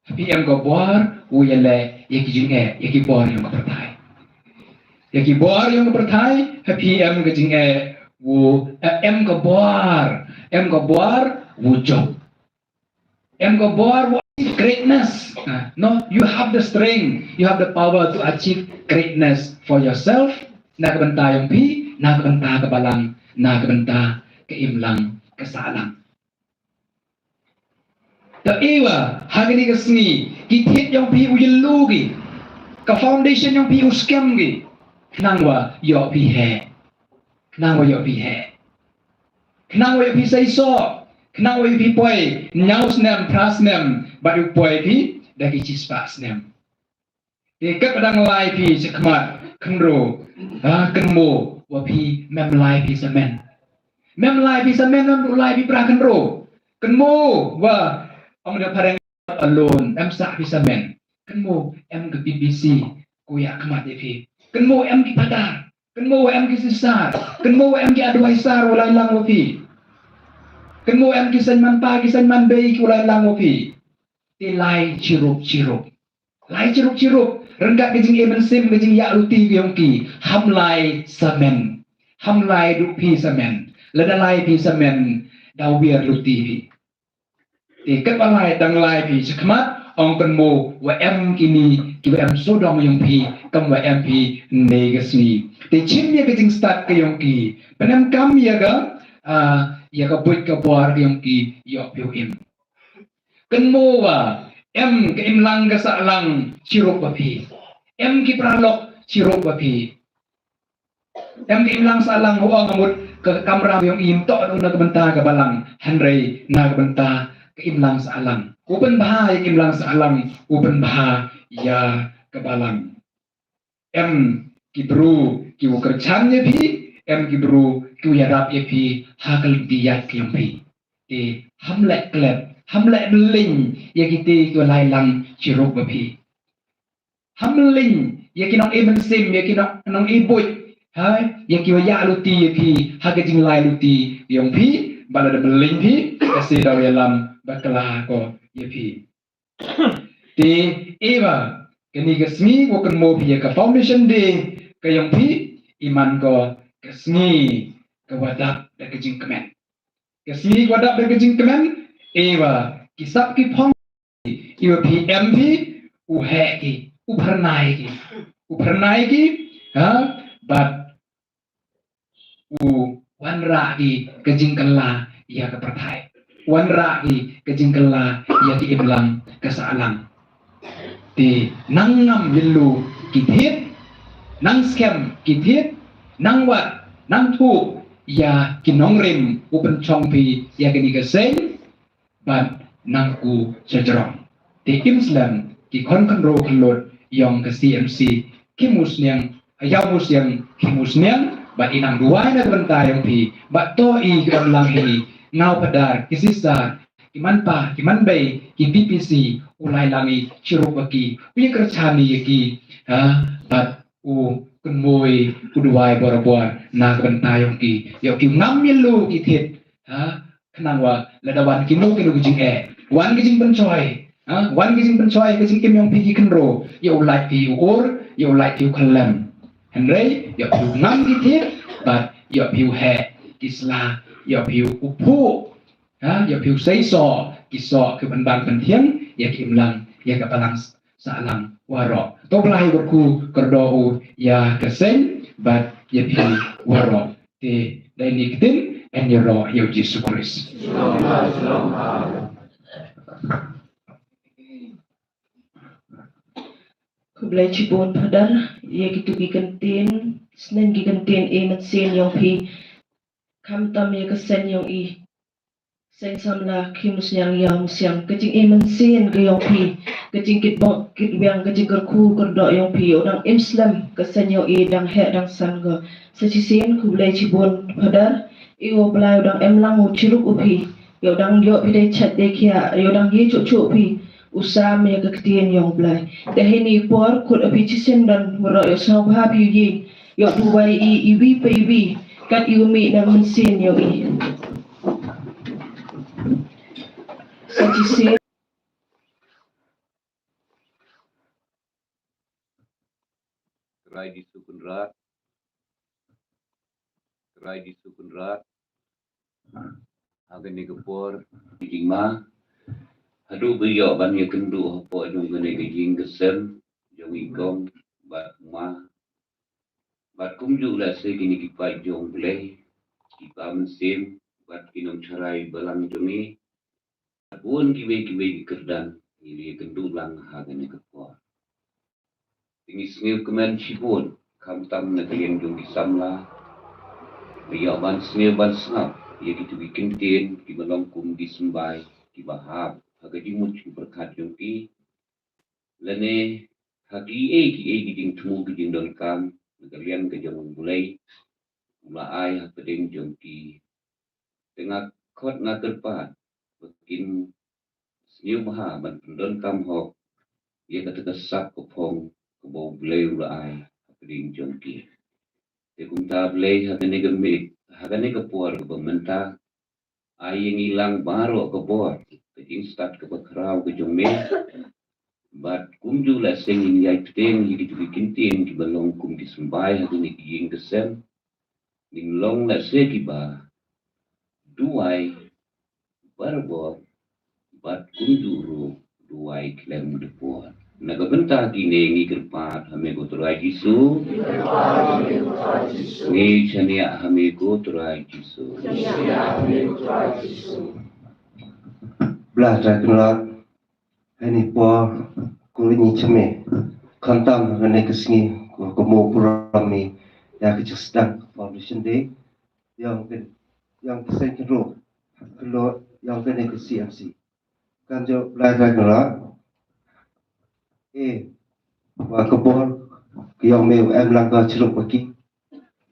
ha phi em ka bor, u ïaleh, ïa ki jingeh, ïa ki bor yong ka pyrthai. Ïa ki bor yong ka pyrthai, ha phi em ka jingeh, u, eh, em ka bor, em ka bor, u jop. Em ka bor wa achieve greatness. Ah, no, you have the strength, you have the power to achieve greatness for yourself. Na ka bynta yong phi, na ka bynta ka balang, na ka bynta ka imlang, ka sahlang. Ta ewa, ha kani ka sngi, ki thied yong phi u ïaloo ki, ka foundation yong phi u skhem ki, khnang wa ïoh phi heh. Khnang wa ïoh phi heh. Khnang wa ïoh phi seisoh. Khnang wa ïoh phi poi. Ñiaw snem, phra snem. Bad ïoh poi phi. Da ki chispah snem. Te kat ba dang lai phi shakhmat. Khynroo. Ha, kynmaw. Wa phi mem lai phi samen. Mem lai phi samen, mem du lai phi pra khynroo. Kynmaw. Wa. Ong da phareng alone. Em sah phi samen. Kynmaw. Em ka P B C. Ko ïa khmat ïa phi. Kynmaw em ki phadar, kynmaw em ki sister, kynmaw em ki advisor u lai lang wa phi. Kynmaw em ki seng manpa, ki seng manbei ki u lai lang wa phi. Te lai chirup chirup. Lai chirup chirup. Ryngkat ka jingim mynsiem, ka jingïaid luti ka yong ki. Ham lai samen. Ham lai duh phi samen. Lada lai phi samen, da wiar luti phi. Te katba lai dang lai phi shakhmat, ong kynmaw wa em kini, ki wa em sawdong yong phi, kam wa em phi, ne ka sngi. Te chim ïa ka jingstad ka yong ki. Pynem kam ïa ka, ah, ïa ka buit ka bor ka yong ki, ïoh phi u im. Kynmaw wa, em ka imlang ka sahlang, chirup wa phi. Em ki paralok, chirup wa phi. Em ka imlang sahlang, u ong amut ka kamram yong i ym toh na ka bynta ka balang, hynrei na ka bynta ka imlang sahlang. U pynbha ïa ka imlang sahlang, u pynbha ïa ka balang. Em ki bru ki u kyrchan ïa phi, em ki bru ki u ïarap ïa phi, ha ka lynti ïaid ka yong phi. Te ham leh klep, ham leh mylliñ ïa kite ki u lai lang chirup wa phi. Ham lynti ïa ki nongïaid mynsiem, ïa ki nong, nongïaid buit. Ha, ïa ki wa ïaid luti ïa phi, ha ka jinglai luti yong phi, ba lada mylliñ phi, ka sngi daw ïalam bakla ko ïa phi. Te, ïa ba, kani ka sngi, wa kynmaw phi ïa ka Foundation Day, ka yong phi, i man ko, ka sngi, ka wa dap da ka jingkmen. Ka sngi ka wa dap da ka jingkmen, ïa ba, ki sap ki phong, ïa ba phi em phi, u heh ki, u phyrnai ki, u phyrnai ki, ha, bad u wanrah ki ka jingkylla ïa ka pyrthei. Wanrah ki ka jingkylla ïa ki imlang ka sahlang. Te nang ngam ïallu ki thied, nang skhem ki thied, nang wad, nang thuh ïa ki nongrim u pynchong phi ïa kani ka seng, bad nang ku shajrong. Te im slem ki khon khynro khyllood yong ka C M C, ki musniang, ïa musniang, ki musniang, bad i nang duwai na ka bynta yong phi, bad to i ki don lang hi, ngaw phadar, ki sister, ki manpa, ki manbei, ki P P C, u lai lang i chirup wa ki, u ïa kyrchan ïa ki, ha, bad u kynmaw, u duwai barabor na ka bynta yong ki, ïa ki ngam ïallu ki thied, ha, khnang wa, lada wan kino kino ki jingeh. Wan ki jingpynshoi. Ha? Wan ki jingpynshoi, ki jingim yong phi ki khynro. Ïa u lait phi u ur, ïa u lait phi u khyllem. Hynrei, ïa phi u ngam ki thied, bad, ïa phi u heh, ki sla, ïa phi u phuh. Ha? Ïa phi u sei soh, ki soh, ki pynban pynthiang, ïa ki imlang, ïa ka balang sahlang waroh. To Blei u kyrkhu kyrdoh u ïa ka seng bad ïa phi waroh. Te dei ni ktien yn ïaroh ïa u Jisu Khrist. Khublei chibun Phadar ïa kitu ki kyntien, sneng ki kyntien ïa mynsiem yong phi. Khamtam ïa ka seng yong i. Seng samla, ki musniang ïa musniang, ka jingim mynsiem ka yong phi, ka jingkitbok kitbiang, ka jingkyrkhu kyrdoh yong phi, u dang im slem ka seng yong i dang heh dang san ko. Sa shisien khublei chibun Phadar, i u Blei u dang im lang u chirup u phi, ïa u dang ïoh phi dei chait dei khiah, ïa u dang ïa chuh chuh phi, u sam ïa ka ktien yong Blei. Te hini por khut u phi chisien don waroh ïa u sngewbha phi u ïing, ïa u duwai i iwi pa iwi, kat i u mih na mynsiem yong i. Sa shisien. Trai Jisu Kynrad. Trai Jisu Kynrad. Ha kane ka por, jingma. Haduh ba ïoh ban ïakynduh hapoh jong kane ka jingkyrkhu, jong i kong, bad ma. Bad kumjuh lehse kine ki paid jong Blei, ki pa mynsiem, bad ki nongtharai balang jong i. Bun kiwei kiwei ki kyrdan, ngi la ïakynduh lang ha kane ka por. Te ngi sngewkmen shibun, khamtam na ka liang jong ki samla. Ba ïoh ban sngew ban sngap, ïa kitu ki kyntien, kiba long kum ki symbai, kiba hap, ha ka jingmut jingpyrkhat jong ki. Lane, ha kiei kiei ki jingthmu ki jingdonkam, na ka liang ka jong u Blei, u la ai hapdeng jong ki. Te nga khot nga kyrpad, ba kin sngewbha ban pyndonkam hok, ïa kata ka sak ka phong, kaba u Blei u la ai, ring jong ki. Te kumta Blei ha kane ka miet, ha kane ka por kaba mynta, ai ïa ngi lang baroh ka bor, ka jingstad kaba khraw ka jong me. Bad kumjuh lehse ngin ïai bteng ïa kito ki ktien kiba long kum ki symbai ha kane ka ïing ka sem. Ngin long lehse kiba duwai barabor bad kumjuh ruh duwai khlem da por. Na ka bynta kine ngi kyrpad ha me ko Trai Jisu. Ngi shaniah ha me ko Trai Jisu. Blei Trai Kynrad, ha kane ka por ko ngi shim me khamtam ha kane ka sngi ko ka mo burom me ïa ka jingsdang ka Foundation Day ïong ka, ïong ka seng khynroo khyllood ïong kane ka C M C. Kan jooh Blei Trai Kynrad, eh, wa ka bor ka ïong me u em lang ka shluk wa ki.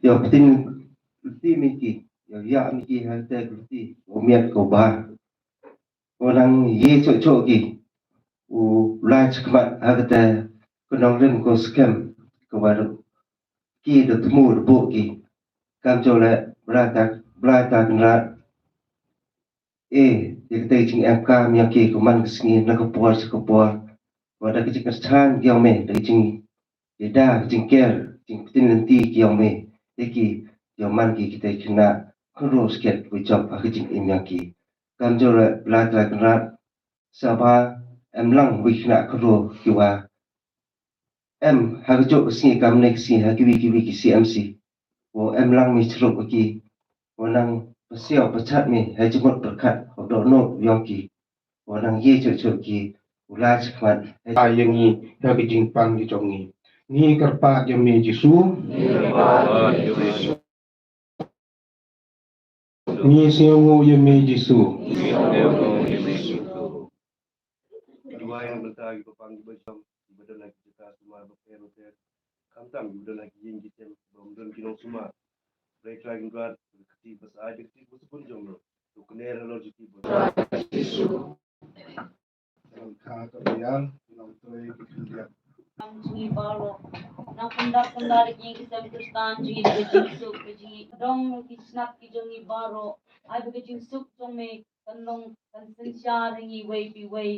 Ïong pyntin lynti me ki, ïong ïa me ki ha te lynti u miat ko ba. Ko nang ïe choh choh ki u lai chakmat ha kata ka nongrim ko skhem ka wa ki da thmu da buh ki. Kam jooh le Blei Trai, Blei Trai Kynrad. Eh, ïa kata ka jingem ka ïong ki ko man ka sngi na ka por sha ka por. Wa da ka jingkyrchan ïong me da ka jing ïada, ka jingker, jingpyntin lynti ki ïong me ïa ki, ïong man ki kita ki khynnah khynroo skhet wa jop ha ka jingim ïong ki. Kam jooh le Blei Trai Kynrad, sngewbha em lang wi khynnah khynroo ki wa em ha ka jooh ka sngi kam ne ka sngi ha kiwi kiwi ki C M C. Wa em lang mi shluk wa ki, wa nang pasiaw pachat mi ha jingmut pyrkhat wa dohnud ïong ki. Wa nang ïe choh choh ki u lai chakmat ha ïa ngi ha ka jingpang ki jong ngi. Ngi kyrpad ïa me Jisu. Ngi sngewnguh ïa me Jisu. Duwai na bynta ki bapang ki bajam, ki badon ha ki jaka sumar bapher bapher. Khamtam ki badon ha ki ïing ki sem, bym don ki nongsumar. Blei Trai Kynrad, ka kti basa, ka kti basa bun jong me. To kner halor jong ki bun. Ka ka biar, nong trei ki khyndiat. Kam jong ngi baroh. Nang pyndak pyndak ïa ki sem Khristan jong ngi da ka jingsuk ka jong ngi. Dong ki snap ki jong ngi baroh. Ai ba ka jingsuk jong me kan long kan synshar ïa ngi wei pa wei.